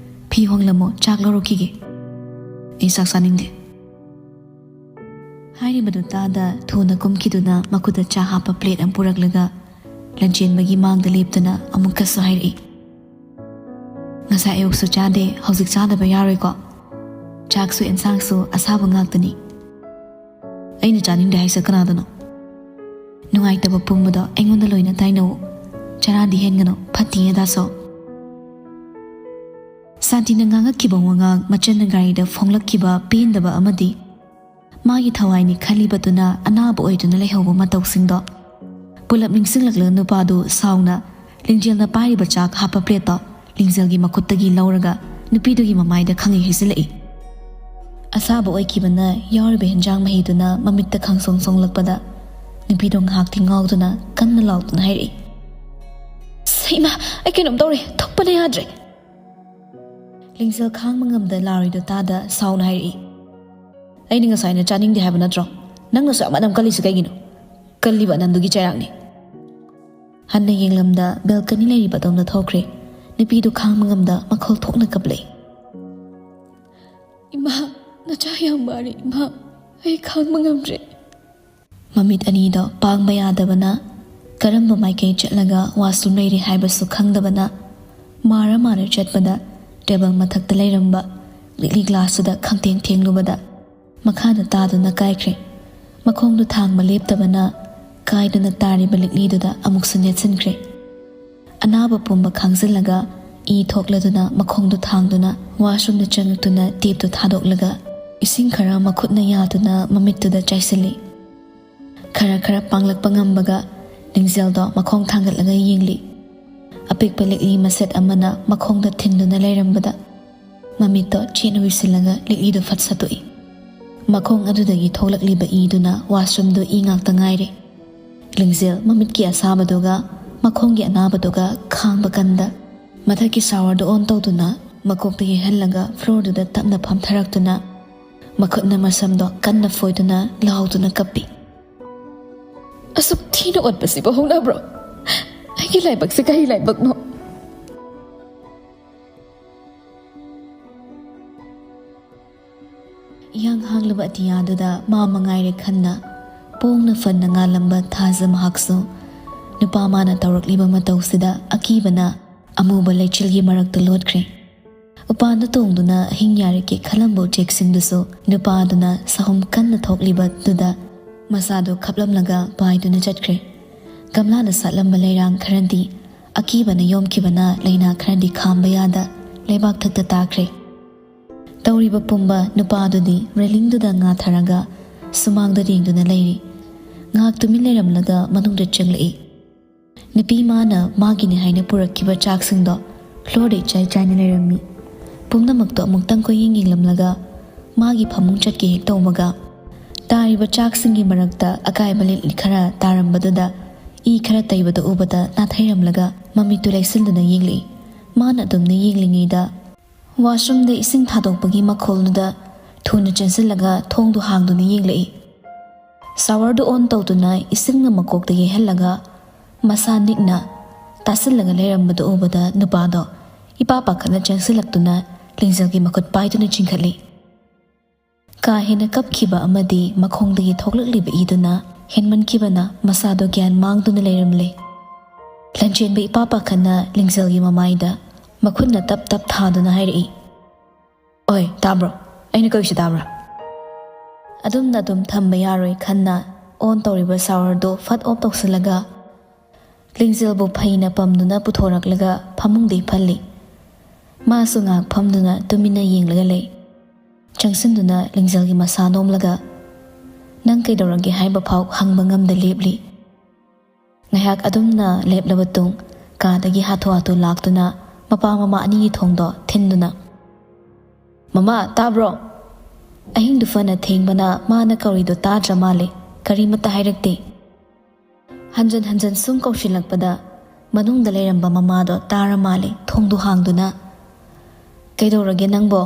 ꯐꯤ ꯍꯣꯡꯂꯝꯃꯣ, ꯆꯥꯛ ꯂꯧꯔꯛꯈꯤꯒꯦ꯫" "ꯑꯩ ꯆꯥꯛ ꯆꯥꯅꯤꯡꯗꯦ꯫" ꯍꯥꯏꯔꯤꯕꯗꯨ ꯇꯥꯗ ꯊꯨꯅ ꯀꯨꯝꯈꯤꯗꯨꯅ ꯃꯈꯨꯠꯇ ꯆꯥ ꯍꯥꯞꯄ ꯄ꯭ꯂꯦꯠ ꯑꯃ ꯄꯨꯔꯛꯂꯒ ꯂꯟꯆꯦꯟꯕꯒꯤ ꯃꯥꯡꯗ ꯂꯦꯞꯇꯨꯅ ꯑꯃꯨꯛꯀꯁꯨ ꯍꯥꯏꯔꯛꯏ, "ꯉꯁꯥꯏ ꯑꯌꯨꯛꯁꯨ ꯆꯥꯗꯦ, ꯍꯧꯖꯤꯛ ꯆꯥꯗꯕ ꯌꯥꯔꯣꯏꯀꯣ? ꯆꯥꯛꯁꯨ ꯑꯦꯟꯁꯥꯡꯁꯨ ꯑꯁꯥꯕ ꯉꯥꯛꯇꯅꯤ꯫" "ꯑꯩꯅ ꯆꯥꯅꯤꯡꯗꯦ ꯍꯥꯏꯁꯦ ꯀꯅꯥꯗꯅꯣ?" "ꯅꯨꯡꯉꯥꯏꯇꯕ ꯄꯨꯝꯕꯗꯣ ꯑꯩꯉꯣꯟꯗ ꯂꯣꯏꯅ ꯇꯥꯏꯅꯧ꯫ ꯆꯔꯥꯗꯤ ꯍꯦꯟꯒꯅꯨ, ꯐꯠꯇꯤꯌꯦ ꯗꯥꯁꯣ꯫" ꯁꯥꯟꯇꯤꯅ ꯉꯥꯡꯉꯛꯈꯤꯕ ꯋꯥꯉꯥꯡ, ꯃꯆꯟꯅ ꯒꯥꯔꯤꯗ ꯐꯣꯡꯂꯛꯈꯤꯕ ꯄꯦꯟꯗꯕ ꯑꯃꯗꯤ ꯃꯥꯒꯤ ꯊꯋꯥꯏꯅꯤ ꯈꯜꯂꯤꯕꯗꯨꯅ ꯑꯅꯥꯕ ꯑꯣꯏꯗꯨꯅ ꯂꯩꯍꯧꯕ ꯃꯇꯧꯁꯤꯡꯗꯣ ꯄꯨꯂꯞ ꯅꯤꯡꯁꯤꯡꯂꯛꯂꯒ ꯅꯨꯄꯥꯗꯨ ꯁꯥꯎꯅ ꯂꯤꯡꯖꯦꯜꯅ ꯄꯥꯏꯔꯤꯕ ꯆꯥꯛ ꯍꯥꯞꯄ ꯄ꯭ꯂꯦꯠꯇꯣ ꯂꯤꯡꯖꯦꯜꯒꯤ ꯃꯈꯨꯠꯇꯒꯤ ꯂꯧꯔꯒ ꯅꯨꯄꯤꯗꯨꯒꯤ ꯃꯃꯥꯏꯗ ꯈꯪꯍꯩ ꯍꯩꯖꯤꯜꯂꯛꯏ꯫ ꯑꯁꯥꯕ ꯑꯣꯏꯈꯤꯕꯅ ꯌꯥꯎꯔꯤꯕ ꯍꯦꯟꯖꯥꯡ ꯃꯍꯤꯗꯨꯅ ꯃꯃꯤꯠꯇ ꯈꯪꯁꯣꯡ ꯁꯣꯡꯂꯛꯄꯗ ꯅꯨꯄꯤꯗꯣ ꯉꯥꯏꯍꯥꯛꯇꯤ ꯉꯥꯎꯗꯨꯅ ꯀꯟꯅ ꯂꯥꯎꯗꯨꯅ ꯍꯥꯏꯔꯛꯏ, "ꯁꯩꯃꯥ, ꯑꯩ ꯀꯩꯅꯣꯝ ꯇꯧꯔꯦ, ꯊꯨꯞꯄꯅ ꯌꯥꯗ꯭ꯔꯦ!" ꯂꯤꯡꯖꯦꯜ ꯈꯥꯡꯕ ꯉꯝꯗ ꯂꯥꯎꯔꯤꯗꯣ ꯇꯥꯗ ꯁꯥꯎꯅ ꯍꯥꯏꯔꯛꯏ, ꯑꯩꯅ ꯉꯁꯥꯏꯅ ꯆꯥꯅꯤꯡꯗꯦ ꯍꯥꯏꯕ ꯅꯠꯇ꯭ꯔꯣ? ꯅꯪꯅꯁꯨ ꯑꯃ ꯑꯗꯨꯝ ꯀꯜꯂꯤꯁꯤ ꯀꯩꯒꯤꯅꯣ? ꯀꯜꯂꯤꯕ ꯑꯅꯟꯗꯨꯒꯤ ꯆꯩꯔꯥꯛꯅꯤ꯫ ꯍꯟꯅ ꯌꯦꯡꯂꯝꯗ ꯕꯦꯜꯀꯅꯤ ꯂꯩꯔꯤꯕ ꯑꯗꯣꯝꯗ ꯊꯣꯛꯈ꯭ꯔꯦ꯫ ꯅꯨꯄꯤꯗꯨ ꯈꯥꯡꯕ ꯉꯝꯗ ꯃꯈꯣꯜ ꯊꯣꯛꯅ ꯀꯞꯂꯛꯏ꯫ "ꯏꯃꯥ, ꯅꯆꯥ ꯌꯥꯝ ꯋꯥꯔꯦ ꯏꯃꯥ, ꯑꯩ ꯈꯥꯡꯕ ꯉꯝꯗ꯭ꯔꯦ꯫" ꯃꯃꯤꯠ ꯑꯅꯤꯗꯣ ꯄꯥꯡꯕ ꯌꯥꯗꯕꯅ, ꯀꯔꯝꯕ ꯃꯥꯏꯀꯩ ꯆꯠꯂꯒ ꯋꯥꯁꯔꯨꯝ ꯂꯩꯔꯤ ꯍꯥꯏꯕꯁꯨ ꯈꯪꯗꯕꯅ, ꯃꯥꯔ ꯃꯥꯔ ꯆꯠꯄꯗ ꯇꯦꯕꯜ ꯃꯊꯛꯇ ꯂꯩꯔꯝꯕ ꯂꯤꯛꯂꯤ ꯒ꯭ꯂꯥꯁꯇꯨꯗ ꯈꯪꯇꯦꯡ ꯊꯦꯡꯂꯨꯕꯗ, ꯃꯈꯥꯗ ꯇꯥꯗꯨꯅ ꯀꯥꯏꯈ꯭ꯔꯦ꯫ ꯃꯈꯣꯡꯗꯨ ꯊꯥꯡꯕ ꯂꯦꯞꯇꯕꯅ, ꯀꯥꯏꯗꯨꯅ ꯇꯥꯔꯤꯕ ꯂꯤꯛꯂꯤꯗꯨꯗ ꯑꯃꯨꯛꯁꯨ ꯅꯦꯠꯁꯤꯟꯈ꯭ꯔꯦ꯫ ꯑꯅꯥꯕ ꯄꯨꯝꯕ ꯈꯥꯡꯖꯤꯜꯂꯒ ꯏ ꯊꯣꯛꯂꯗꯨꯅ ꯃꯈꯣꯡꯗꯨ ꯊꯥꯡꯗꯨꯅ ꯋꯥꯁꯔꯨꯝꯗ ꯆꯪꯉꯛꯇꯨꯅ ꯇꯦꯞꯇꯨ ꯊꯥꯗꯣꯛꯂꯒ ꯏꯁꯤꯡ ꯈꯔ ꯃꯈꯨꯠꯅ ꯌꯥꯗꯨꯅ ꯃꯃꯤꯠꯇꯨꯗ ꯆꯥꯏꯁꯤꯜꯂꯤ꯫ ꯈꯔ ꯈꯔ ꯄꯥꯡꯂꯛꯄ ꯉꯝꯕꯒ ꯂꯤꯡꯖꯦꯜꯗꯣ ꯃꯈꯣꯡ ꯊꯥꯡꯒꯠꯂꯒ ꯌꯦꯡꯂꯤ꯫ ꯑꯄꯤꯛꯄ ꯂꯤꯛꯂꯤ ꯃꯁꯦꯠ ꯑꯃꯅ ꯃꯈꯣꯡꯗ ꯊꯤꯟꯗꯨꯅ ꯂꯩꯔꯝꯕꯗ ꯃꯃꯤꯠꯇꯣ ꯆꯦꯠꯅ ꯎꯏꯁꯤꯜꯂꯒ ꯂꯤꯛꯂꯤꯗꯨ ꯐꯠ ꯁꯠꯇꯣꯛꯏ꯫ ꯃꯈꯣꯡ ꯑꯗꯨꯗꯒꯤ ꯊꯣꯛꯂꯛꯂꯤꯕ ꯏꯗꯨꯅ ꯋꯥꯁꯔꯨꯝꯗꯨ ꯏ ꯉꯥꯛꯇ ꯉꯥꯏꯔꯦ꯫ ꯂꯤꯡꯖꯦꯜ ꯃꯃꯤꯠꯀꯤ ꯑꯁꯥꯕꯗꯨꯒ ꯃꯈꯣꯡꯒꯤ ꯑꯅꯥꯕꯗꯨꯒ ꯈꯥꯡꯕ ꯀꯟꯗ ꯃꯊꯛꯀꯤ ꯁꯥꯋꯔꯗꯨ ꯑꯣꯟ ꯇꯧꯗꯨꯅ ꯃꯀꯣꯛꯇ ꯌꯩꯍꯜꯂꯒ ꯐ꯭ꯂꯣꯔꯗꯨꯗ ꯇꯞꯅ ꯐꯝꯊꯔꯛꯇꯨꯅ ꯃꯈꯨꯠꯅ ꯃꯁꯝꯗꯣ ꯀꯟꯅ ꯐꯣꯏꯗꯨꯅ ꯂꯥꯎꯗꯨꯅ ꯀꯞꯄꯤ꯫ "ꯑꯁꯨꯛ ꯊꯤꯅ ꯑꯣꯠꯄꯁꯤꯕꯨ ꯍꯧꯅꯕ꯭ꯔꯣ? ꯑꯩꯒꯤ ꯂꯥꯏꯕꯛꯁꯦ ꯀꯔꯤ ꯂꯥꯏꯕꯛꯅꯣ?" ꯏꯍꯥꯡ ꯍꯥꯡꯂꯕ ꯑꯇꯤꯌꯥꯗꯨꯗ ꯃꯥ ꯃꯉꯥꯏꯔꯦ ꯈꯟꯅ ꯄꯣꯡꯅ ꯐꯟꯅ ꯉꯥꯜꯂꯝꯕ ꯊꯥꯖ ꯃꯍꯥꯛꯁꯨ ꯅꯨꯄꯥ ꯃꯥꯅ ꯇꯧꯔꯛꯂꯤꯕ ꯃꯇꯧꯁꯤꯗ ꯑꯀꯤꯕꯅ ꯑꯃꯨꯕ ꯂꯩꯆꯤꯜꯒꯤ ꯃꯔꯛꯇ ꯂꯣꯠꯈ꯭ꯔꯦ꯫ ꯎꯄꯥꯟꯗ ꯇꯣꯡꯗꯨꯅ ꯑꯍꯤꯡ ꯌꯥꯔꯦꯛꯀꯦ ꯈꯜꯂꯝꯕ ꯎꯆꯦꯛꯁꯤꯡꯗꯨꯁꯨ ꯅꯨꯄꯥꯗꯨꯅ ꯁꯍꯨꯝ ꯀꯟꯅ ꯊꯣꯛꯂꯤꯕꯗꯨꯗ ꯃꯁꯥꯗꯨ ꯈꯞꯂꯝꯂꯒ ꯄꯥꯏꯗꯨꯅ ꯆꯠꯈ꯭ꯔꯦ꯫ ꯒꯝꯂꯥꯅ ꯁꯥꯠꯂꯝꯕ ꯂꯩꯔꯥꯡ ꯈꯔꯗꯤ ꯑꯀꯤꯕꯅ ꯌꯣꯝꯈꯤꯕꯅ ꯂꯩꯅꯥ ꯈꯔꯗꯤ ꯈꯥꯝꯕ ꯌꯥꯗ ꯂꯩꯕꯥꯛ ꯊꯛꯇ ꯇꯥꯈ꯭ꯔꯦ꯫ ꯇꯧꯔꯤꯕ ꯄꯨꯝꯕ ꯅꯨꯄꯥꯗꯨꯗꯤ ꯔꯦꯂꯤꯡꯗꯨꯗ ꯉꯥꯊꯔꯒ ꯁꯨꯃꯥꯡꯗ ꯌꯦꯡꯗꯨꯅ ꯂꯩꯔꯤ꯫ ꯉꯥꯏꯍꯥꯛ ꯇꯨꯃꯤꯟ ꯂꯩꯔꯝꯂꯒ ꯃꯅꯨꯡꯗ ꯆꯪꯂꯛꯏ꯫ ꯅꯨꯄꯤ ꯃꯥꯅ ꯃꯥꯒꯤꯅꯤ ꯍꯥꯏꯅ ꯄꯨꯔꯛꯈꯤꯕ ꯆꯥꯛꯁꯤꯡꯗꯣ ꯐ꯭ꯂꯣꯔꯗ ꯏꯆꯥꯏ ꯆꯥꯏꯅ ꯂꯩꯔꯝꯃꯤ꯫ ꯄꯨꯝꯅꯃꯛꯇꯣ ꯑꯃꯨꯛꯇꯪ ꯀꯣꯏꯌꯦꯡ ꯌꯦꯡꯂꯝꯂꯒ ꯃꯥꯒꯤ ꯐꯃꯨꯡ ꯆꯠꯀꯦ ꯍꯦꯛ ꯇꯧꯕꯒ, ꯇꯥꯔꯤꯕ ꯆꯥꯛꯁꯤꯡꯒꯤ ꯃꯔꯛꯇ ꯑꯀꯥꯏꯕ ꯂꯤꯛꯂꯤ ꯈꯔ ꯇꯥꯔꯝꯕꯗꯨꯗ ꯏ ꯈꯔ ꯇꯩꯕꯗꯨ ꯎꯕꯗ ꯅꯥꯊꯩꯔꯝꯂꯒ ꯃꯃꯤꯠꯇꯨ ꯂꯩꯁꯤꯟꯗꯨꯅ ꯌꯦꯡꯂꯛꯏ꯫ ꯃꯥꯅ ꯑꯗꯨꯝꯅ ꯌꯦꯡꯂꯤꯉꯩꯗ ꯋꯥꯁꯔꯨꯝꯗ ꯏꯁꯤꯡ ꯊꯥꯗꯣꯛꯄꯒꯤ ꯃꯈꯣꯜꯗꯨꯗ ꯊꯨꯅ ꯆꯦꯟꯁꯤꯜꯂꯒ ꯊꯣꯡꯗꯨ ꯍꯥꯡꯗꯨꯅ ꯌꯦꯡꯂꯛꯏ꯫ ꯁꯥꯋꯔꯗꯨ ꯑꯣꯟ ꯇꯧꯗꯨꯅ ꯏꯁꯤꯡꯅ ꯃꯀꯣꯛꯇ ꯌꯩꯍꯜꯂꯒ ꯃꯁꯥ ꯅꯤꯛꯅ ꯇꯥꯁꯤꯜꯂꯒ ꯂꯩꯔꯝꯕꯗꯨ ꯎꯕꯗ ꯅꯨꯄꯥꯗꯣ ꯏꯄꯥ ꯄꯥꯈꯠꯅ ꯆꯪꯁꯤꯜꯂꯛꯇꯨꯅ ꯂꯤꯡꯖꯦꯜꯒꯤ ꯃꯈꯨꯠ ꯄꯥꯏꯗꯨꯅ ꯆꯤꯡꯈꯠꯂꯤ꯫ ꯀꯥ ꯍꯦꯟꯅ ꯀꯞꯈꯤꯕ ꯑꯃꯗꯤ ꯃꯈꯣꯡꯗꯒꯤ ꯊꯣꯛꯂꯛꯂꯤꯕ ꯏꯗꯨꯅ ꯍꯦꯟꯃꯟꯈꯤꯕꯅ ꯃꯁꯥꯗꯣ ꯒ꯭ꯌꯥꯟ ꯃꯥꯡꯗꯨꯅ ꯂꯩꯔꯝꯂꯦ꯫ ꯂꯟꯆꯦꯟꯕ ꯏꯄꯥ ꯄꯥꯈꯠꯅ ꯂꯤꯡꯖꯦꯜꯒꯤ ꯃꯃꯥꯏꯗ ꯃꯈꯨꯠꯅ ꯇꯞ ꯇꯞ ꯊꯥꯗꯨꯅ ꯍꯥꯏꯔꯛꯏ, "ꯑꯣꯏ, ꯇꯥꯕ꯭ꯔꯣ? ꯑꯩꯅ ꯀꯧꯔꯤꯁꯤ ꯇꯥꯕ꯭ꯔꯥ?" ꯑꯗꯨꯝꯅ ꯑꯗꯨꯝ ꯊꯝꯕ ꯌꯥꯔꯣꯏ ꯈꯟꯅ ꯑꯣꯟ ꯇꯧꯔꯤꯕ ꯁꯥꯋꯔꯗꯨ ꯐꯠ ꯑꯣꯞ ꯇꯧꯁꯤꯜꯂꯒ ꯂꯤꯡꯖꯦꯜꯕꯨ ꯐꯩꯅ ꯄꯝꯗꯨꯅ ꯄꯨꯊꯣꯔꯛꯂꯒ ꯐꯃꯨꯡꯗ ꯏꯐꯜꯂꯤ꯫ ꯃꯥꯁꯨ ꯉꯥꯏꯍꯥꯛ ꯐꯝꯗꯨꯅ ꯇꯨꯃꯤꯟꯅ ꯌꯦꯡꯂꯒ ꯂꯩ꯫ ꯆꯪꯁꯤꯟꯗꯨꯅ ꯂꯤꯡꯖꯦꯜꯒꯤ ꯃꯁꯥ ꯅꯣꯝꯂꯒ, "ꯅꯪ ꯀꯩꯗꯧꯔꯒꯦ?" ꯍꯥꯏꯕ ꯐꯥꯎ ꯍꯪꯕ ꯉꯝꯗ ꯂꯦꯞꯂꯤ꯫ ꯉꯥꯏꯍꯥꯛ ꯑꯗꯨꯝꯅ ꯂꯦꯞꯂꯕ ꯇꯨꯡ ꯀꯥꯗꯒꯤ ꯍꯥꯊꯨ ꯍꯥꯊꯨ ꯂꯥꯛꯇꯨꯅ ꯃꯄꯥ ꯃꯃꯥ ꯑꯅꯤꯒꯤ ꯊꯣꯡꯗꯣ ꯊꯤꯟꯗꯨꯅ, "ꯃꯃꯥ, ꯇꯥꯕ꯭ꯔꯣ? ꯑꯍꯤꯡꯗꯨ ꯐꯅ ꯊꯦꯡꯕꯅ ꯃꯥꯅ ꯀꯧꯔꯤꯗꯣ ꯇꯥꯗ꯭ꯔ ꯃꯥꯜꯂꯦ, ꯀꯔꯤꯃꯠꯇ ꯍꯥꯏꯔꯛꯇꯦ꯫" ꯍꯟꯖꯟ ꯍꯟꯖꯟ ꯁꯨꯝ ꯀꯧꯁꯤꯜꯂꯛꯄꯗ ꯃꯅꯨꯡꯗ ꯂꯩꯔꯝꯕ ꯃꯃꯥꯗꯣ ꯇꯥꯔ ꯃꯥꯜꯂꯦ ꯊꯣꯡꯗꯨ ꯍꯥꯡꯗꯨꯅ, "ꯀꯩꯗꯧꯔꯒꯦ ꯅꯪꯕꯣ?"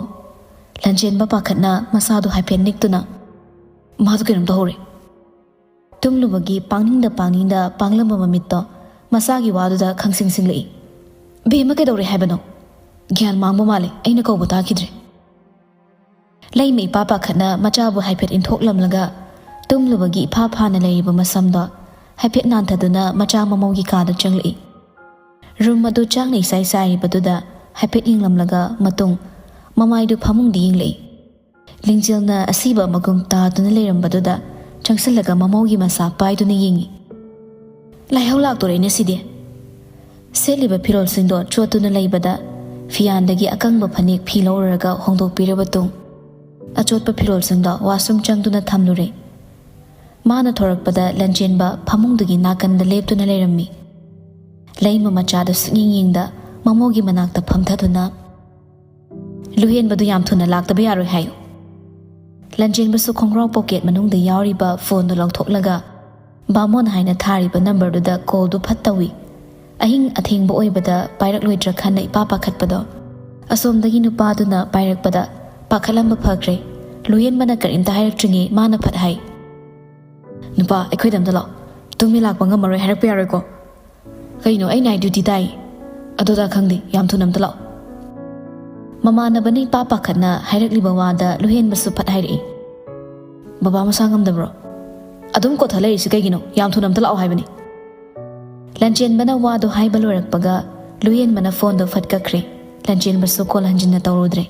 ꯂꯟꯆꯦꯟꯕ ꯄꯥꯈꯠꯅ ꯃꯁꯥꯗꯨ ꯍꯥꯏꯐꯦꯠ ꯅꯤꯛꯇꯨꯅ, "ꯃꯥꯗꯨ ꯀꯩꯅꯣꯝ ꯇꯧꯍꯧꯔꯦ꯫" ꯇꯨꯝꯂꯨꯕꯒꯤ ꯄꯥꯡꯅꯤꯡꯗ ꯄꯥꯡꯅꯤꯡꯗ ꯄꯥꯡꯂꯝꯕ ꯃꯃꯤꯠꯇꯣ ꯃꯁꯥꯒꯤ ꯋꯥꯗꯨꯗ ꯈꯪꯁꯤꯡ ꯁꯤꯡꯂꯛꯏ꯫ "ꯕꯦꯝꯃ ꯀꯩꯗꯧꯔꯦ ꯍꯥꯏꯕꯅꯣ? ꯒ꯭ꯌꯥꯟ ꯃꯥꯡꯕ ꯃꯥꯜꯂꯦ, ꯑꯩꯅ ꯀꯧꯕ ꯇꯥꯈꯤꯗ꯭ꯔꯦ꯫" ꯂꯩꯃ ꯏꯄꯥ ꯄꯥꯈꯠꯅ ꯃꯆꯥꯕꯨ ꯍꯥꯏꯐꯦꯠ ꯏꯟꯊꯣꯛꯂꯝꯂꯒ ꯇꯨꯝꯂꯨꯕꯒꯤ ꯏꯐꯥ ꯐꯥꯅ ꯂꯩꯔꯤꯕ ꯃꯁꯝꯗꯣ ꯍꯥꯏꯐꯦꯠ ꯅꯥꯟꯊꯗꯨꯅ ꯃꯆꯥ ꯃꯃꯧꯒꯤ ꯀꯥꯗ ꯆꯪꯂꯛꯏ꯫ ꯔꯨꯝ ꯑꯗꯨ ꯆꯥꯛꯅ ꯏꯁꯥꯏ ꯁꯥꯏꯔꯤꯕꯗꯨꯗ ꯍꯥꯏꯐꯦꯠ ꯌꯦꯡꯂꯝꯂꯒ ꯃꯇꯨꯡ ꯃꯃꯥꯏꯗꯨ ꯐꯃꯨꯡꯗ ꯌꯦꯡꯂꯛꯏ꯫ ꯂꯤꯡꯖꯦꯜꯅ ꯑꯁꯤꯕ ꯃꯒꯨꯝ ꯇꯥꯗꯨꯅ ꯂꯩꯔꯝꯕꯗꯨꯗ ꯆꯪꯁꯤꯜꯂꯒ ꯃꯃꯧꯒꯤ ꯃꯁꯥ ꯄꯥꯏꯗꯨꯅ ꯌꯦꯡꯉꯤ꯫ "ꯂꯥꯏꯍꯧ ꯂꯥꯛꯇꯣꯔꯦꯅꯦ ꯁꯤꯗꯤ꯫" ꯁꯦꯠꯂꯤꯕ ꯐꯤꯔꯣꯜꯁꯤꯡꯗꯣ ꯆꯣꯠꯇꯨꯅ ꯂꯩꯕꯗ ꯐꯤꯌꯥꯟꯗꯒꯤ ꯑꯀꯪꯕ ꯐꯅꯦꯛ ꯐꯤ ꯂꯧꯔꯨꯔꯒ ꯍꯣꯡꯗꯣꯛꯄꯤꯔꯕ ꯇꯨꯡ ꯑꯆꯣꯠꯄ ꯐꯤꯔꯣꯜꯁꯤꯡꯗꯣ ꯋꯥꯁꯔꯨꯝ ꯆꯪꯗꯨꯅ ꯊꯝꯂꯨꯔꯦ꯫ ꯃꯥꯅ ꯊꯣꯔꯛꯄꯗ ꯂꯟꯆꯦꯟꯕ ꯐꯃꯨꯡꯗꯨꯒꯤ ꯅꯥꯀꯟꯗ ꯂꯦꯞꯇꯨꯅ ꯂꯩꯔꯝꯃꯤ꯫ ꯂꯩꯃ ꯃꯆꯥꯗꯨ ꯁꯨꯛꯌꯦꯡ ꯌꯦꯡꯗ ꯃꯃꯧꯒꯤ ꯃꯅꯥꯛꯇ ꯐꯝꯊꯗꯨꯅ, "ꯂꯨꯍꯦꯟꯕꯗꯨ ꯌꯥꯝ ꯊꯨꯅ ꯂꯥꯛꯇꯕ ꯌꯥꯔꯣꯏ ꯍꯥꯏꯌꯨ꯫" ꯂꯟꯆꯦꯟꯕꯁꯨ ꯈꯣꯡꯒ꯭ꯔꯥꯎ ꯄꯣꯀꯦꯠ ꯃꯅꯨꯡꯗ ꯌꯥꯎꯔꯤꯕ ꯐꯣꯟꯗꯨ ꯂꯧꯊꯣꯛꯂꯒ ꯕꯥꯃꯣꯟ ꯍꯥꯏꯅ ꯊꯥꯔꯤꯕ ꯅꯝꯕꯔꯗꯨꯗ ꯀꯣꯜꯗꯨ ꯐꯠ ꯇꯧꯏ꯫ ꯑꯍꯤꯡ ꯑꯊꯦꯡꯕ ꯑꯣꯏꯕꯗ ꯄꯥꯏꯔꯛꯂꯣꯏꯗ꯭ꯔꯥ ꯈꯟꯅ ꯏꯄꯥ ꯄꯥꯈꯠꯄꯗꯣ ꯑꯁꯣꯝꯗꯒꯤ ꯅꯨꯄꯥꯗꯨꯅ ꯄꯥꯏꯔꯛꯄꯗ ꯄꯥꯈꯠꯂꯝꯕ ꯐꯈ꯭ꯔꯦ꯫ ꯂꯨꯍꯦꯟꯕꯅ ꯀꯔꯤꯝꯇ ꯍꯥꯏꯔꯛꯇ꯭ꯔꯤꯉꯩ ꯃꯥꯅ ꯐꯠ ꯍꯥꯏ, "ꯅꯨꯄꯥ, ꯑꯩꯈꯣꯏꯗ ꯑꯝꯇ ꯂꯥꯛꯑꯣ꯫ ꯇꯨꯡꯃꯤ ꯂꯥꯛꯄ ꯉꯝꯃꯔꯣꯏ ꯍꯥꯏꯔꯛꯄ ꯌꯥꯔꯣꯏꯀꯣ?" "ꯀꯩꯅꯣ, ꯑꯩ ꯅꯥꯏꯠ ꯗ꯭ꯌꯨꯇꯤ ꯇꯥꯏ꯫" "ꯑꯗꯨꯗ ꯈꯪꯗꯦ, ꯌꯥꯝ ꯊꯨꯅ ꯑꯝꯇ ꯂꯥꯛꯑꯣ꯫" ꯃꯃꯥꯟꯅꯕꯅ ꯏꯄꯥ ꯄꯥꯈꯠꯅ ꯍꯥꯏꯔꯛꯂꯤꯕ ꯋꯥꯗ ꯂꯨꯍꯦꯟꯕꯁꯨ ꯐꯠ ꯍꯥꯏꯔꯛꯏ, "ꯕꯕꯥ ꯃꯁꯥ ꯉꯝꯗꯕ꯭ꯔꯣ? ꯑꯗꯨꯝ ꯀꯣꯊ ꯂꯩꯔꯤꯁꯤ ꯀꯩꯒꯤꯅꯣ? ꯌꯥꯝ ꯊꯨꯅ ꯑꯝꯇ ꯂꯥꯛꯑꯣ ꯍꯥꯏꯕꯅꯤ꯫" ꯂꯟꯆꯦꯟꯕꯅ ꯋꯥꯗꯣ ꯍꯥꯏꯕ ꯂꯣꯏꯔꯛꯄꯒ ꯂꯨꯍꯦꯟꯕꯅ ꯐꯣꯟꯗꯣ ꯐꯠ ꯀꯛꯈ꯭ꯔꯦ꯫ ꯂꯟꯆꯦꯟꯕꯁꯨ ꯀꯣꯜ ꯍꯟꯖꯤꯟꯅ ꯇꯧꯔꯨꯗ꯭ꯔꯦ꯫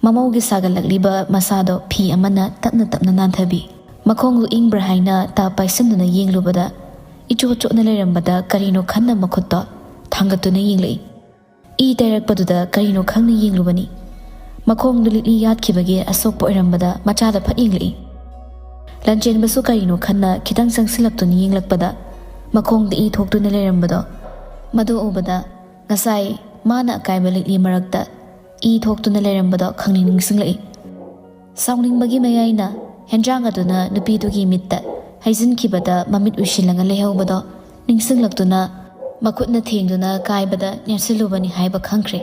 ꯃꯃꯧꯒꯤ ꯁꯥꯒꯠꯂꯛꯂꯤꯕ ꯃꯁꯥꯗꯣ ꯐꯤ ꯑꯃꯅ ꯇꯞꯅ ꯇꯞꯅ ꯅꯥꯟꯊꯕꯤ꯫ ꯃꯈꯣꯡꯗꯨ ꯏꯪꯕ꯭ꯔꯥ ꯍꯥꯏꯅ ꯇꯥ ꯄꯥꯏꯁꯤꯟꯗꯨꯅ ꯌꯦꯡꯂꯨꯕꯗ ꯏꯆꯣꯠ ꯆꯣꯠꯅ ꯂꯩꯔꯝꯕꯗ ꯀꯔꯤꯅꯣ ꯈꯟꯅ ꯃꯈꯨꯠꯇꯣ ꯊꯥꯡꯒꯠꯇꯨꯅ ꯌꯦꯡꯂꯛꯏ꯫ ꯏ ꯇꯩꯔꯛꯄꯗꯨꯗ ꯀꯔꯤꯅꯣ ꯈꯪꯅ ꯌꯦꯡꯂꯨꯕꯅꯤ꯫ ꯃꯈꯣꯡꯗꯨ ꯂꯤꯛꯂꯤ ꯌꯥꯠꯈꯤꯕꯒꯤ ꯑꯁꯣꯛꯄ ꯑꯣꯏꯔꯝꯕꯗ ꯃꯆꯥꯗ ꯐꯠ ꯌꯦꯡꯂꯛꯏ꯫ ꯂꯟꯆꯦꯟꯕꯁꯨ ꯀꯔꯤꯅꯣ ꯈꯟꯅ ꯈꯤꯇꯪ ꯆꯪꯁꯤꯜꯂꯛꯇꯨꯅ ꯌꯦꯡꯂꯛꯄꯗ ꯃꯈꯣꯡꯗ ꯏ ꯊꯣꯛꯇꯨꯅ ꯂꯩꯔꯝꯕꯗꯣ, ꯃꯗꯨ ꯎꯕꯗ ꯉꯁꯥꯏ ꯃꯥꯅ ꯑꯀꯥꯏꯕ ꯂꯤꯛꯂꯤ ꯃꯔꯛꯇ ꯏ ꯊꯣꯛꯇꯨꯅ ꯂꯩꯔꯝꯕꯗꯣ ꯈꯪꯅꯤꯡ ꯅꯤꯡꯁꯤꯡꯂꯛꯏ꯫ ꯁꯥꯎꯅꯤꯡꯕꯒꯤ ꯃꯌꯥꯏꯅ ꯍꯦꯟꯖꯥꯡ ꯑꯗꯨꯅ ꯅꯨꯄꯤꯗꯨꯒꯤ ꯃꯤꯠꯇ ꯍꯩꯖꯤꯟꯈꯤꯕꯗ ꯃꯃꯤꯠ ꯎꯏꯁꯤꯜꯂꯒ ꯂꯩꯍꯧꯕꯗꯣ ꯅꯤꯡꯁꯤꯡꯂꯛꯇꯨꯅ ꯃꯈꯨꯠꯅ ꯊꯦꯡꯗꯨꯅ ꯀꯥꯏꯕꯗ ꯅꯦꯠꯁꯤꯜꯂꯨꯕꯅꯤ ꯍꯥꯏꯕ ꯈꯪꯈ꯭ꯔꯦ꯫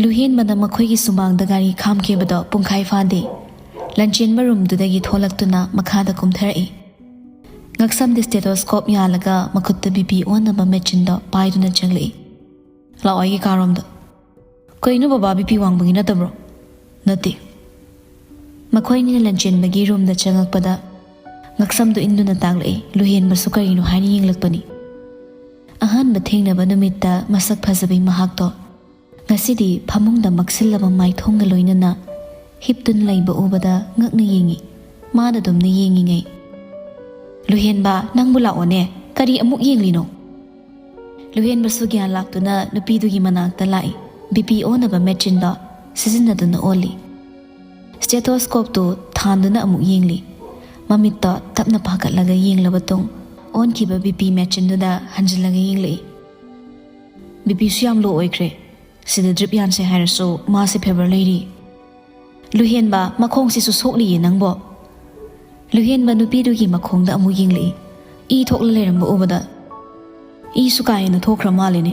ꯂꯨꯍꯦꯟꯕꯅ ꯃꯈꯣꯏꯒꯤ ꯁꯨꯃꯥꯡꯗ ꯒꯥꯔꯤ ꯈꯥꯝꯈꯤꯕꯗꯣ ꯄꯨꯡꯈꯥꯏ ꯐꯥꯗꯦ꯫ ꯂꯟꯆꯦꯟꯕ ꯔꯨꯝꯗꯨꯗꯒꯤ ꯊꯣꯛꯂꯛꯇꯨꯅ ꯃꯈꯥꯗ ꯀꯨꯝꯊꯔꯛꯏ꯫ ꯉꯛꯁꯝꯗ ꯁ꯭ꯇꯦꯊꯣꯁꯀꯣꯞ ꯌꯥꯜꯂꯒ ꯃꯈꯨꯠꯇ ꯕꯤ ꯄꯤ ꯑꯣꯟꯅꯕ ꯃꯦꯆꯤꯟꯗꯣ ꯄꯥꯏꯗꯨꯅ ꯆꯪꯂꯛꯏ꯫ "ꯂꯥꯛꯑꯣ ꯑꯩꯒꯤ ꯀꯥꯔꯣꯝꯗ꯫" "ꯀꯩꯅꯣ ꯕꯕꯥ, ꯕꯤ ꯄꯤ ꯋꯥꯡꯕꯒꯤ ꯅꯠꯇꯕ꯭ꯔꯣ?" "ꯅꯠꯇꯦ꯫" ꯃꯈꯣꯏꯅꯤꯅ ꯂꯟꯆꯦꯟꯕꯒꯤ ꯔꯨꯝꯗ ꯆꯪꯉꯛꯄꯗ ꯉꯛꯁꯝꯗꯨ ꯏꯟꯗꯨꯅ ꯇꯥꯛꯂꯛꯏ꯫ ꯂꯨꯍꯦꯟꯕꯁꯨ ꯀꯔꯤꯅꯣ ꯍꯥꯏꯅ ꯌꯦꯡꯂꯛꯄꯅꯤ꯫ ꯑꯍꯥꯟꯕ ꯊꯦꯡꯅꯕ ꯅꯨꯃꯤꯠꯇ ꯃꯁꯛ ꯐꯖꯕꯤ ꯃꯍꯥꯛꯇꯣ ꯉꯁꯤꯗꯤ ꯐꯃꯨꯡꯗ ꯃꯛꯁꯤꯜꯂꯕ ꯃꯥꯏꯊꯣꯡꯒ ꯂꯣꯏꯅꯅ ꯍꯤꯞꯇꯨꯅ ꯂꯩꯕ ꯎꯕꯗ ꯉꯛꯅ ꯌꯦꯡꯉꯤ꯫ ꯃꯥꯅ ꯑꯗꯨꯝꯅ ꯌꯦꯡꯉꯤꯉꯩ "ꯂꯨꯍꯦꯟꯕ, ꯅꯪꯕꯨ ꯂꯥꯛꯑꯣꯅꯦ, ꯀꯔꯤ ꯑꯃꯨꯛ ꯌꯦꯡꯂꯤꯅꯣ?" ꯂꯨꯍꯦꯟꯕꯁꯨ ꯒ꯭ꯌꯥꯟ ꯂꯥꯛꯇꯨꯅ ꯅꯨꯄꯤꯗꯨꯒꯤ ꯃꯅꯥꯛꯇ ꯂꯥꯛꯏ꯫ ꯕꯤ ꯄꯤ ꯑꯣꯟꯅꯕ ꯃꯦꯆꯤꯟꯗꯣ ꯁꯤꯖꯤꯟꯅꯗꯨꯅ ꯑꯣꯜꯂꯤ꯫ ꯁ꯭ꯇꯦꯊꯣꯁꯀꯣꯞꯇꯨ ꯊꯥꯟꯗꯨꯅ ꯑꯃꯨꯛ ꯌꯦꯡꯂꯤ꯫ ꯃꯃꯤꯠꯇꯣ ꯇꯞꯅ ꯐꯥꯒꯠꯂꯒ ꯌꯦꯡꯂꯕ ꯇꯨꯡ ꯑꯣꯟꯈꯤꯕ ꯕꯤ ꯄꯤ ꯃꯦꯆꯤꯟꯗꯨꯗ ꯍꯟꯖꯤꯜꯂꯒ ꯌꯦꯡꯂꯛꯏ꯫ "ꯕꯤ ꯄꯤꯁꯨ ꯌꯥꯝ ꯂꯣ ꯑꯣꯏꯈ꯭ꯔꯦ꯫ ꯁꯤꯗ ꯗ꯭ꯔꯤꯞ ꯌꯥꯟꯁꯦ ꯍꯥꯏꯔꯁꯨ ꯃꯥꯁꯦ ꯐꯦꯕꯔ ꯂꯩꯔꯤ꯫" "ꯂꯨꯍꯦꯟꯕ, ꯃꯈꯣꯡꯁꯤꯁꯨ ꯁꯣꯛꯂꯤꯌꯦ ꯅꯪꯕꯣ?" ꯂꯨꯍꯦꯟꯕ ꯅꯨꯄꯤꯗꯨꯒꯤ ꯃꯈꯣꯡꯗ ꯑꯃꯨꯛ ꯌꯦꯡꯂꯛꯏ꯫ ꯏ ꯊꯣꯛꯂ ꯂꯩꯔꯝꯕ ꯎꯕꯗ, "ꯏꯁꯨ ꯀꯥ ꯍꯦꯟꯅ ꯊꯣꯛꯈ꯭ꯔ ꯃꯥꯜꯂꯦꯅꯦ꯫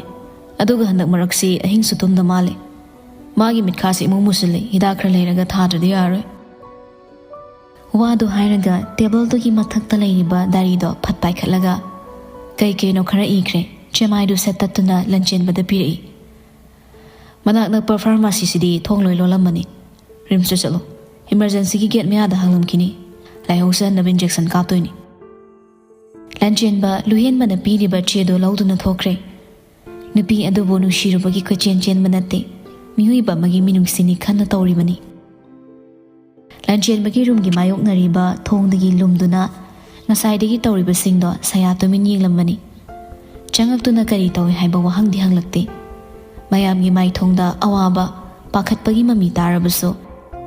ꯑꯗꯨꯒ ꯍꯟꯗꯛ ꯃꯔꯛꯁꯤ ꯑꯍꯤꯡꯁꯨ ꯇꯨꯝꯗ ꯃꯥꯜꯂꯦ꯫ ꯃꯥꯒꯤ ꯃꯤꯠꯈꯥꯁꯤ ꯏꯃꯨ ꯃꯨꯁꯤꯜꯂꯦ, ꯍꯤꯗꯥꯛ ꯈꯔ ꯂꯩꯔꯒ ꯊꯥꯗ꯭ꯔꯗꯤ ꯌꯥꯔꯣꯏ꯫ ꯋꯥꯗꯨ ꯍꯥꯏꯔꯒ ꯇꯦꯕꯜꯗꯨꯒꯤ ꯃꯊꯛꯇ ꯂꯩꯔꯤꯕ ꯗꯥꯏꯔꯤꯗꯣ ꯐꯠ ꯄꯥꯏꯈꯠꯂꯒ ꯀꯩ ꯀꯩꯅꯣ ꯈꯔ ꯏꯈ꯭ꯔꯦ꯫ ꯆꯦꯃꯥꯏꯗꯨ ꯁꯠ ꯇꯠꯇꯨꯅ ꯂꯟꯆꯦꯟꯕꯗ ꯄꯤꯔꯛꯏ꯫ "ꯃꯅꯥꯛ ꯅꯛꯄ ꯐꯥꯔꯃꯥꯁꯤꯁꯤꯗꯤ ꯊꯣꯡ ꯂꯣꯏ ꯂꯣꯜꯂꯝꯃꯅꯤ꯫ ꯔꯤꯝꯁꯇ ꯆꯠꯂꯣ꯫ ꯏꯃꯔꯖꯦꯟꯁꯤꯒꯤ ꯒꯦꯠ ꯃꯌꯥꯗ ꯍꯥꯡꯂꯝꯈꯤꯅꯤ꯫ ꯂꯥꯏꯍꯧ ꯁꯤꯍꯟꯅꯕ ꯏꯟꯖꯦꯛꯁꯟ ꯀꯥꯞꯇꯣꯏꯅꯤ꯫" ꯂꯟꯆꯦꯟꯕ ꯂꯨꯍꯦꯟꯕꯅ ꯄꯤꯔꯤꯕ ꯆꯦꯗꯨ ꯂꯧꯗꯨꯅ ꯊꯣꯛꯈ꯭ꯔꯦ꯫ ꯅꯨꯄꯤ ꯑꯗꯨꯕꯨ ꯅꯨꯡꯁꯤꯔꯨꯕꯒꯤ ꯀꯣꯏꯆꯦꯟ ꯆꯦꯟꯕ ꯅꯠꯇꯦ, ꯃꯤꯑꯣꯏꯕ ꯑꯃꯒꯤ ꯃꯤꯅꯨꯡꯁꯤꯅꯤ ꯈꯟꯅ ꯇꯧꯔꯤꯕꯅꯤ꯫ ꯂꯟꯆꯦꯟꯕꯒꯤ ꯔꯨꯝꯒꯤ ꯃꯥꯌꯣꯛꯅꯔꯤꯕ ꯊꯣꯡꯗꯒꯤ ꯂꯨꯝꯗꯨꯅ ꯉꯁꯥꯏꯗꯒꯤ ꯇꯧꯔꯤꯕꯁꯤꯡꯗꯣ ꯁꯌꯥ ꯇꯨꯃꯤꯟ ꯌꯦꯡꯂꯝꯕꯅꯤ꯫ ꯆꯪꯉꯛꯇꯨꯅ ꯀꯔꯤ ꯇꯧꯏ ꯍꯥꯏꯕ ꯋꯥꯍꯪꯗꯤ ꯍꯪꯂꯛꯇꯦ꯫ ꯃꯌꯥꯝꯒꯤ ꯃꯥꯏꯊꯣꯡꯗ ꯑꯋꯥꯕ, ꯄꯥꯈꯠꯄꯒꯤ ꯃꯃꯤ ꯇꯥꯔꯕꯁꯨ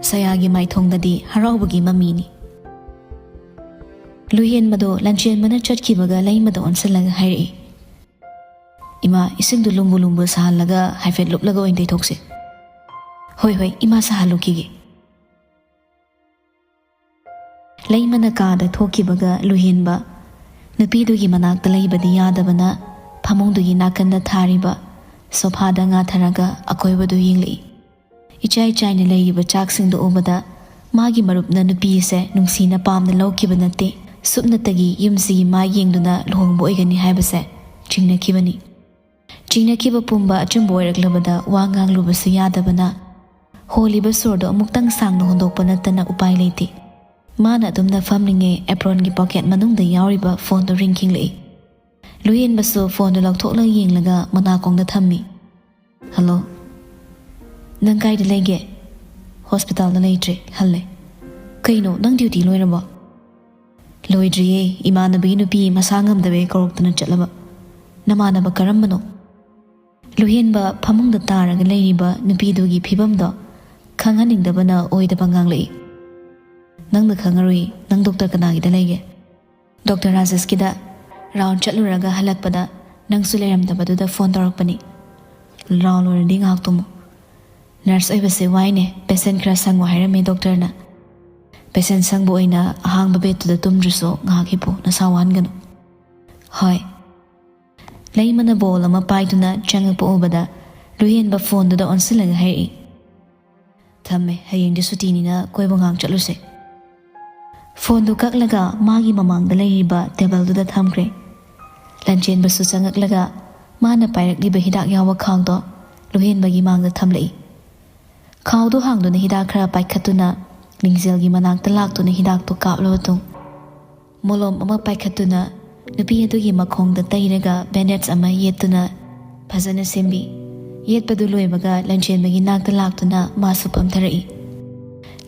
ꯁꯌꯥꯒꯤ ꯃꯥꯏꯊꯣꯡꯗꯗꯤ ꯍꯔꯥꯎꯕꯒꯤ ꯃꯃꯤꯅꯤ꯫ ꯂꯨꯍꯦꯟꯕꯗꯣ ꯂꯟꯆꯦꯟꯕꯅ ꯆꯠꯈꯤꯕꯒ ꯂꯩꯃꯗ ꯑꯣꯟꯁꯤꯜꯂꯒ ꯍꯥꯏꯔꯛꯏ, "ꯏꯃꯥ, ꯏꯁꯤꯡꯗꯨ ꯂꯨꯝꯕꯨ ꯂꯨꯝꯕꯨ ꯁꯥꯍꯜꯂꯒ ꯍꯥꯏꯐꯦꯠ ꯂꯨꯞꯂꯒ ꯑꯣꯏꯅ ꯇꯩꯊꯣꯛꯁꯦ꯫" "ꯍꯣꯏ, ꯍꯣꯏ, ꯏꯃꯥ, ꯁꯥꯍꯜꯂꯨꯈꯤꯒꯦ꯫" ꯂꯩꯃꯅ ꯀꯥꯗ ꯊꯣꯛꯈꯤꯕꯒ ꯂꯨꯍꯦꯟꯕ ꯅꯨꯄꯤꯗꯨꯒꯤ ꯃꯅꯥꯛꯇ ꯂꯩꯕꯗꯤ ꯌꯥꯗꯕꯅ ꯐꯃꯨꯡꯗꯨꯒꯤ ꯅꯥꯀꯟꯗ ꯊꯥꯔꯤꯕ ꯁꯣꯐꯥꯗ ꯉꯥꯊꯔꯒ ꯑꯀꯣꯏꯕꯗꯨ ꯌꯦꯡꯂꯛꯏ꯫ ꯏꯆꯥꯏ ꯆꯥꯏꯅ ꯂꯩꯔꯤꯕ ꯆꯥꯛꯁꯤꯡꯗꯨ ꯎꯕꯗ ꯃꯥꯒꯤ ꯃꯔꯨꯞꯅ ꯅꯨꯄꯤꯁꯦ ꯅꯨꯡꯁꯤꯅ ꯄꯥꯝꯅ ꯂꯧꯈꯤꯕ ꯅꯠꯇꯦ, ꯁꯨꯞꯅꯇꯒꯤ ꯌꯨꯝꯁꯤꯒꯤ ꯃꯥꯏ ꯌꯦꯡꯗꯨꯅ ꯂꯨꯍꯣꯡꯕ ꯑꯣꯏꯒꯅꯤ ꯍꯥꯏꯕꯁꯦ ꯆꯤꯡꯅꯈꯤꯕꯅꯤ꯫ ꯆꯤꯡꯅꯈꯤꯕ ꯄꯨꯝꯕ ꯑꯆꯨꯝꯕ ꯑꯣꯏꯔꯛꯂꯕꯗ ꯋꯥ ꯉꯥꯡꯂꯨꯕꯁꯨ ꯌꯥꯗꯕꯅ ꯍꯣꯜꯂꯤꯕ ꯁꯣꯔꯗꯣ ꯑꯃꯨꯛꯇꯪ ꯁꯥꯡꯅ ꯍꯣꯟꯗꯣꯛꯄ ꯅꯠꯇꯅ ꯎꯄꯥꯏ ꯂꯩꯇꯦ꯫ ꯃꯥꯅ ꯑꯗꯨꯝꯅ ꯐꯝꯂꯤꯉꯩ ꯑꯦꯄ꯭ꯔꯣꯟꯒꯤ ꯄꯣꯀꯦꯠ ꯃꯅꯨꯡꯗ ꯌꯥꯎꯔꯤꯕ ꯐꯣꯟꯗꯨ ꯔꯤꯡ ꯈꯤꯡꯂꯛꯏ꯫ ꯂꯨꯍꯦꯟꯕꯁꯨ ꯐꯣꯟꯗꯨ ꯂꯧꯊꯣꯛꯂꯒ ꯌꯦꯡꯂꯒ ꯃꯅꯥꯀꯣꯡꯗ ꯊꯝꯃꯤ꯫ "ꯍꯜꯂꯣ꯫ ꯅꯪ ꯀꯥꯏꯗ ꯂꯩꯒꯦ?" "ꯍꯣꯁꯄꯤꯇꯥꯜꯗ ꯂꯩꯇ꯭ꯔꯦ, ꯍꯜꯂꯦ꯫" "ꯀꯩꯅꯣ, ꯅꯪ ꯗ꯭ꯌꯨꯇꯤ ꯂꯣꯏꯔꯕꯣ?" "ꯂꯣꯏꯗ꯭ꯔꯤꯌꯦ, ꯏꯃꯥꯟꯅꯕꯒꯤ ꯅꯨꯄꯤ ꯃꯁꯥ ꯉꯝꯗꯕꯩ ꯀꯧꯔꯛꯇꯅ ꯆꯠꯂꯕ꯫" "ꯅꯃꯥꯟꯅꯕ ꯀꯔꯝꯕꯅꯣ?" ꯂꯨꯍꯦꯟꯕ ꯐꯃꯨꯡꯗ ꯇꯥꯔꯒ ꯂꯩꯔꯤꯕ ꯅꯨꯄꯤꯗꯨꯒꯤ ꯐꯤꯕꯝꯗꯣ ꯈꯪꯍꯟꯅꯤꯡꯗꯕꯅ ꯑꯣꯏꯗꯕ ꯉꯥꯡꯂꯛꯏ꯫ "ꯅꯪꯅ ꯈꯪꯉꯔꯣꯏ, ꯅꯪ ꯗꯣꯛꯇꯔ ꯀꯅꯥꯒꯤꯗ ꯂꯩꯒꯦ?" "ꯗꯣꯛꯇꯔ ꯔꯥꯖꯦꯁꯀꯤꯗ꯫ ꯔꯥꯎꯟ ꯆꯠꯂꯨꯔꯒ ꯍꯜꯂꯛꯄꯗ ꯅꯪꯁꯨ ꯂꯩꯔꯝꯗꯕꯗꯨꯗ ꯐꯣꯟ ꯇꯧꯔꯛꯄꯅꯤ꯫" "ꯔꯥꯎꯟ ꯂꯣꯏꯔꯗꯤ ꯉꯥꯏꯍꯥꯛ ꯇꯨꯝꯃꯨ꯫" "ꯅꯔꯁ ꯑꯣꯏꯕꯁꯦ ꯋꯥꯏꯅꯦ, ꯄꯦꯁꯦꯟ ꯈꯔ ꯁꯪꯉꯣ ꯍꯥꯏꯔꯝꯃꯦ ꯗꯣꯛꯇꯔꯅ꯫" "ꯄꯦꯁꯦꯟ ꯁꯪꯕ ꯑꯣꯏꯅ ꯑꯍꯥꯡꯕ ꯕꯦꯗꯇꯨꯗ ꯇꯨꯝꯗ꯭ꯔꯁꯨ ꯉꯥꯏꯍꯥꯛ ꯍꯤꯞꯄꯨ, ꯅꯁꯥ ꯋꯥꯍꯟꯒꯅꯨ꯫" "ꯍꯣꯏ꯫" ꯂꯩꯃꯅ ꯕꯣꯜ ꯑꯃ ꯄꯥꯏꯗꯨꯅ ꯆꯪꯉꯛꯄ ꯎꯕꯗ ꯂꯨꯍꯦꯟꯕ ꯐꯣꯟꯗꯨꯗ ꯑꯣꯟꯁꯤꯜꯂꯒ ꯍꯥꯏꯔꯛꯏ, "ꯊꯝꯃꯦ, ꯍꯌꯦꯡꯗꯤ ꯁꯨꯇꯤꯅꯤꯅ ꯀꯣꯏꯕ ꯉꯥꯏꯍꯥꯛ ꯆꯠꯂꯨꯁꯦ"꯫ ꯐꯣꯟꯗꯨ ꯀꯛꯂꯒ ꯃꯥꯒꯤ ꯃꯃꯥꯡꯗ ꯂꯩꯔꯤꯕ ꯇꯦꯕꯜꯗꯨꯗ ꯊꯝꯈ꯭ꯔꯦ꯫ ꯂꯟꯆꯦꯟꯕꯁꯨ ꯆꯪꯉꯛꯂꯒ ꯃꯥꯅ ꯄꯥꯏꯔꯛꯂꯤꯕ ꯍꯤꯗꯥꯛ ꯌꯥꯎꯕ ꯈꯥꯎꯗꯣ ꯂꯨꯍꯦꯟꯕꯒꯤ ꯃꯥꯡꯗ ꯊꯝꯂꯛꯏ꯫ ꯈꯥꯎꯗꯨ ꯍꯥꯡꯗꯨꯅ ꯍꯤꯗꯥꯛ ꯈꯔ ꯄꯥꯏꯈꯠꯇꯨꯅ ꯂꯤꯡꯖꯦꯜꯒꯤ ꯃꯅꯥꯛꯇ ꯂꯥꯛꯇꯨꯅ ꯍꯤꯗꯥꯛꯇꯨ ꯀꯥꯞꯂꯕ ꯃꯇꯨꯡ, ꯃꯣꯂꯣꯝ ꯑꯃ ꯄꯥꯏꯈꯠꯇꯨꯅ ꯅꯨꯄꯤ ꯑꯗꯨꯒꯤ ꯃꯈꯣꯡꯗ ꯇꯩꯔꯒ bandage ꯑꯃ ꯌꯦꯠꯇꯨꯅ ꯐꯖꯅ ꯁꯦꯝꯕꯤ꯫ ꯌꯦꯠꯄꯗꯨ ꯂꯣꯏꯕꯒ ꯂꯟꯆꯦꯟꯕꯒꯤ ꯅꯥꯛꯇ ꯂꯥꯛꯇꯨꯅ ꯃꯥꯁꯨ ꯐꯝꯊꯔꯛꯏ꯫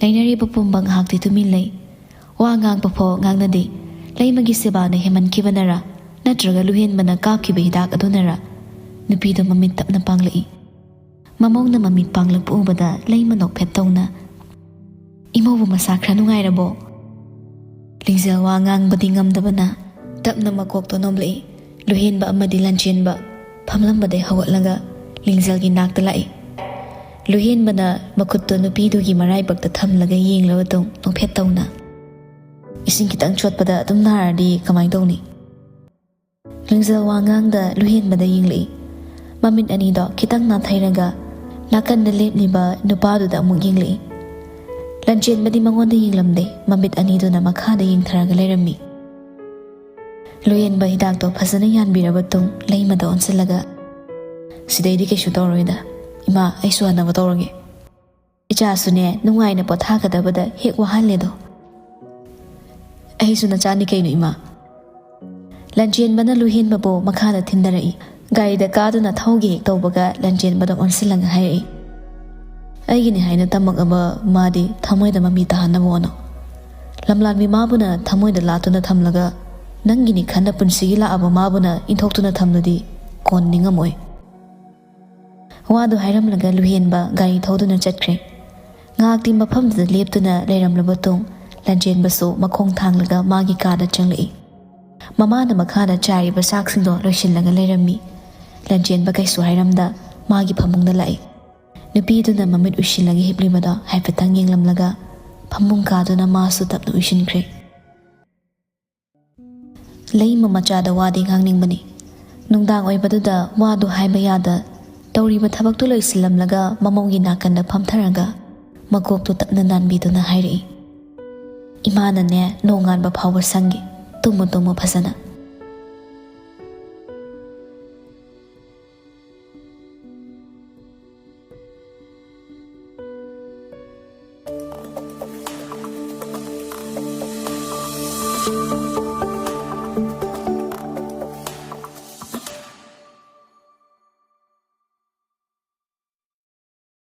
ꯂꯩꯅꯔꯤꯕ ꯄꯨꯝꯕ ꯉꯥꯏꯍꯥꯛꯇꯤ ꯇꯨꯃꯤꯟ ꯂꯩ꯫ ꯋꯥ ꯉꯥꯡꯕ ꯐꯥꯎ ꯉꯥꯡꯅꯗꯦ꯫ ꯂꯩꯃꯒꯤ ꯁꯦꯕꯥꯅ ꯍꯦꯟꯃꯟꯈꯤꯕꯅꯔ, ꯅꯠꯇ꯭ꯔꯒ ꯂꯨꯍꯦꯟꯕꯅ ꯀꯥꯞꯈꯤꯕ ꯍꯤꯗꯥꯛ ꯑꯗꯨꯅꯔ, ꯅꯨꯄꯤꯗꯣ ꯃꯃꯤꯠ ꯇꯞꯅ ꯄꯥꯡꯂꯛꯏ꯫ ꯃꯃꯧꯅ ꯃꯃꯤꯠ ꯄꯥꯡꯂꯛꯄ ꯎꯕꯗ ꯂꯩꯃ ꯅꯣꯛꯐꯦꯠ ꯇꯧꯅ, "ꯏꯃꯧꯕꯨ ꯃꯁꯥ ꯈꯔ ꯅꯨꯡꯉꯥꯏꯔꯕꯣ?" ꯂꯤꯡꯖꯦꯜ ꯋꯥ ꯉꯥꯡꯕꯗꯤ ꯉꯝꯗꯕꯅ ꯇꯞꯅ ꯃꯀꯣꯛꯇꯣ ꯅꯣꯝꯂꯛꯏ꯫ ꯂꯨꯍꯦꯟꯕ ꯑꯃꯗꯤ ꯂꯟꯆꯦꯟꯕ ꯐꯝꯂꯝꯕꯗꯩ ꯍꯧꯒꯠꯂꯒ ꯂꯤꯡꯖꯦꯜꯒꯤ ꯅꯥꯛꯇ ꯂꯥꯛꯏ꯫ ꯂꯨꯍꯦꯟꯕꯅ ꯃꯈꯨꯠꯇꯣ ꯅꯨꯄꯤꯗꯨꯒꯤ ꯃꯔꯥꯏꯕꯛꯇ ꯊꯝꯂꯒ ꯌꯦꯡꯂꯕ ꯃꯇꯨꯡ ꯅꯣꯛꯐꯦꯠ ꯇꯧꯅ, "ꯏꯁꯤꯡ ꯈꯤꯇꯪ ꯆꯣꯠꯄꯗ ꯑꯗꯨꯝ ꯅꯥꯔꯗꯤ ꯀꯃꯥꯏꯅ ꯇꯧꯅꯤ?" ꯂꯤꯡꯖꯦꯜ ꯋꯥꯉꯥꯡꯗ ꯂꯨꯍꯦꯟꯕꯗ ꯌꯦꯡꯂꯛꯏ꯫ ꯃꯃꯤꯠ ꯑꯅꯤꯗꯣ ꯈꯤꯇꯪ ꯅꯥꯊꯩꯔꯒ ꯅꯥꯀꯟꯗ ꯂꯦꯞꯂꯤꯕ ꯅꯨꯄꯥꯗꯨꯗ ꯑꯃꯨꯛ ꯌꯦꯡꯂꯛꯏ꯫ ꯂꯟꯆꯦꯟꯕꯗꯤ ꯃꯉꯣꯟꯗ ꯌꯦꯡꯂꯝꯗꯦ, ꯃꯃꯤꯠ ꯑꯅꯤꯗꯨꯅ ꯃꯈꯥꯗ ꯌꯦꯡꯊꯔꯒ ꯂꯩꯔꯝꯃꯤ꯫ ꯂꯨꯍꯦꯟꯕ ꯍꯤꯗꯥꯛꯇꯣ ꯐꯖꯅ ꯌꯥꯟꯕꯤꯔꯕ ꯃꯇꯨꯡ ꯂꯩꯃꯗ ꯑꯣꯟꯁꯤꯜꯂꯒ, "ꯁꯤꯗꯩꯗꯤ ꯀꯩꯁꯨ ꯇꯧꯔꯣꯏꯗ꯫ ꯏꯃꯥ, ꯑꯩꯁꯨ ꯍꯟꯅꯕ ꯇꯧꯔꯒꯦ꯫ ꯏꯆꯥꯁꯨꯅꯦ, ꯅꯨꯡꯉꯥꯏꯅ ꯄꯣꯊꯥꯒꯗꯕꯗ ꯍꯦꯛ ꯋꯥꯍꯜꯂꯦꯗꯣ꯫ ꯑꯩꯁꯨ ꯅꯆꯥꯅꯤ ꯀꯩꯅꯣ, ꯏꯃꯥ"꯫ ꯂꯟꯆꯦꯟꯕꯅ ꯂꯨꯍꯦꯟꯕꯕꯨ ꯃꯈꯥꯗ ꯊꯤꯟꯊꯔꯛꯏ꯫ ꯒꯥꯔꯤꯗ ꯀꯥꯗꯨꯅ ꯊꯧꯒꯦ ꯍꯦꯛ ꯇꯧꯕꯒ ꯂꯟꯆꯦꯟꯕꯗ ꯑꯣꯟꯁꯤꯜꯂꯒ ꯍꯥꯏꯔꯛꯏ, "ꯑꯩꯒꯤꯅꯤ ꯍꯥꯏꯅ ꯇꯝꯃꯛꯑꯕ ꯃꯥꯗꯤ ꯊꯃꯣꯏꯗ ꯃꯃꯤ ꯇꯥꯍꯟꯅꯕ ꯍꯣꯠꯅꯧ꯫ ꯂꯝꯂꯥꯟꯕꯤ ꯃꯥꯕꯨꯅ ꯊꯃꯣꯏꯗ ꯂꯥꯠꯇꯨꯅ ꯊꯝꯂꯒ ꯅꯪꯒꯤꯅꯤ ꯈꯟꯅ ꯄꯨꯟꯁꯤꯒꯤ ꯂꯥꯛꯑꯕ ꯃꯥꯕꯨꯅ ꯏꯟꯊꯣꯛꯇꯨꯅ ꯊꯝꯂꯗꯤ ꯀꯣꯟ ꯅꯤꯡꯉꯝꯃꯣꯏ"꯫ ꯋꯥꯗꯨ ꯍꯥꯏꯔꯝꯂꯒ ꯂꯨꯍꯦꯟꯕ ꯒꯥꯔꯤ ꯊꯧꯗꯨꯅ ꯆꯠꯈ꯭ꯔꯦ꯫ ꯉꯥꯏꯍꯥꯛꯇꯤ ꯃꯐꯝꯗꯨꯗ ꯂꯦꯞꯇꯨꯅ ꯂꯩꯔꯝꯂꯕ ꯃꯇꯨꯡ ꯂꯟꯆꯦꯟꯕꯁꯨ ꯃꯈꯣꯡ ꯊꯥꯡꯂꯒ ꯃꯥꯒꯤ ꯀꯥꯗ ꯆꯪꯂꯛꯏ꯫ ꯃꯃꯥꯅ ꯃꯈꯥꯗ ꯆꯥꯏꯔꯤꯕ ꯆꯥꯛꯁꯤꯡꯗꯣ ꯂꯣꯏꯁꯤꯜꯂꯒ ꯂꯩꯔꯝꯃꯤ꯫ ꯂꯟꯆꯦꯟꯕ ꯀꯩꯁꯨ ꯍꯥꯏꯔꯝꯗ ꯃꯥꯒꯤ ꯐꯃꯨꯡꯗ ꯂꯥꯛꯏ꯫ ꯅꯨꯄꯤꯗꯨꯅ ꯃꯃꯤꯠ ꯎꯏꯁꯤꯜꯂꯒ ꯍꯤꯞꯂꯤꯕꯗꯣ ꯍꯥꯏꯐꯦꯠꯇꯪ ꯌꯦꯡꯂꯝꯂꯒ ꯐꯃꯨꯡ ꯀꯥꯗꯨꯅ ꯃꯥꯁꯨ ꯇꯞꯅ ꯎꯏꯁꯤꯟꯈ꯭ꯔꯦ꯫ ꯂꯩꯃ ꯃꯆꯥꯗ ꯋꯥꯗꯤ ꯉꯥꯡꯅꯤꯡꯕꯅꯤ꯫ ꯅꯨꯡꯗꯥꯡ ꯑꯣꯏꯕꯗꯨꯗ ꯋꯥꯗꯨ ꯍꯥꯏꯕ ꯌꯥꯗ ꯇꯧꯔꯤꯕ ꯊꯕꯛꯇꯨ ꯂꯣꯏꯁꯤꯜꯂꯝꯂꯒ ꯃꯃꯧꯒꯤ ꯅꯥꯀꯟꯗ ꯐꯝꯊꯔꯒ ꯃꯀꯣꯛꯇꯨ ꯇꯞꯅ ꯅꯥꯟꯕꯤꯗꯨꯅ ꯍꯥꯏꯔꯛꯏ, "ꯏꯃꯥꯅꯅꯦ ꯅꯣꯡꯉꯥꯟꯕ ꯐꯥꯎꯕ ꯁꯪꯒꯦ, ꯇꯨꯝꯃꯨ ꯇꯨꯝꯃꯨ ꯐꯖꯅ"꯫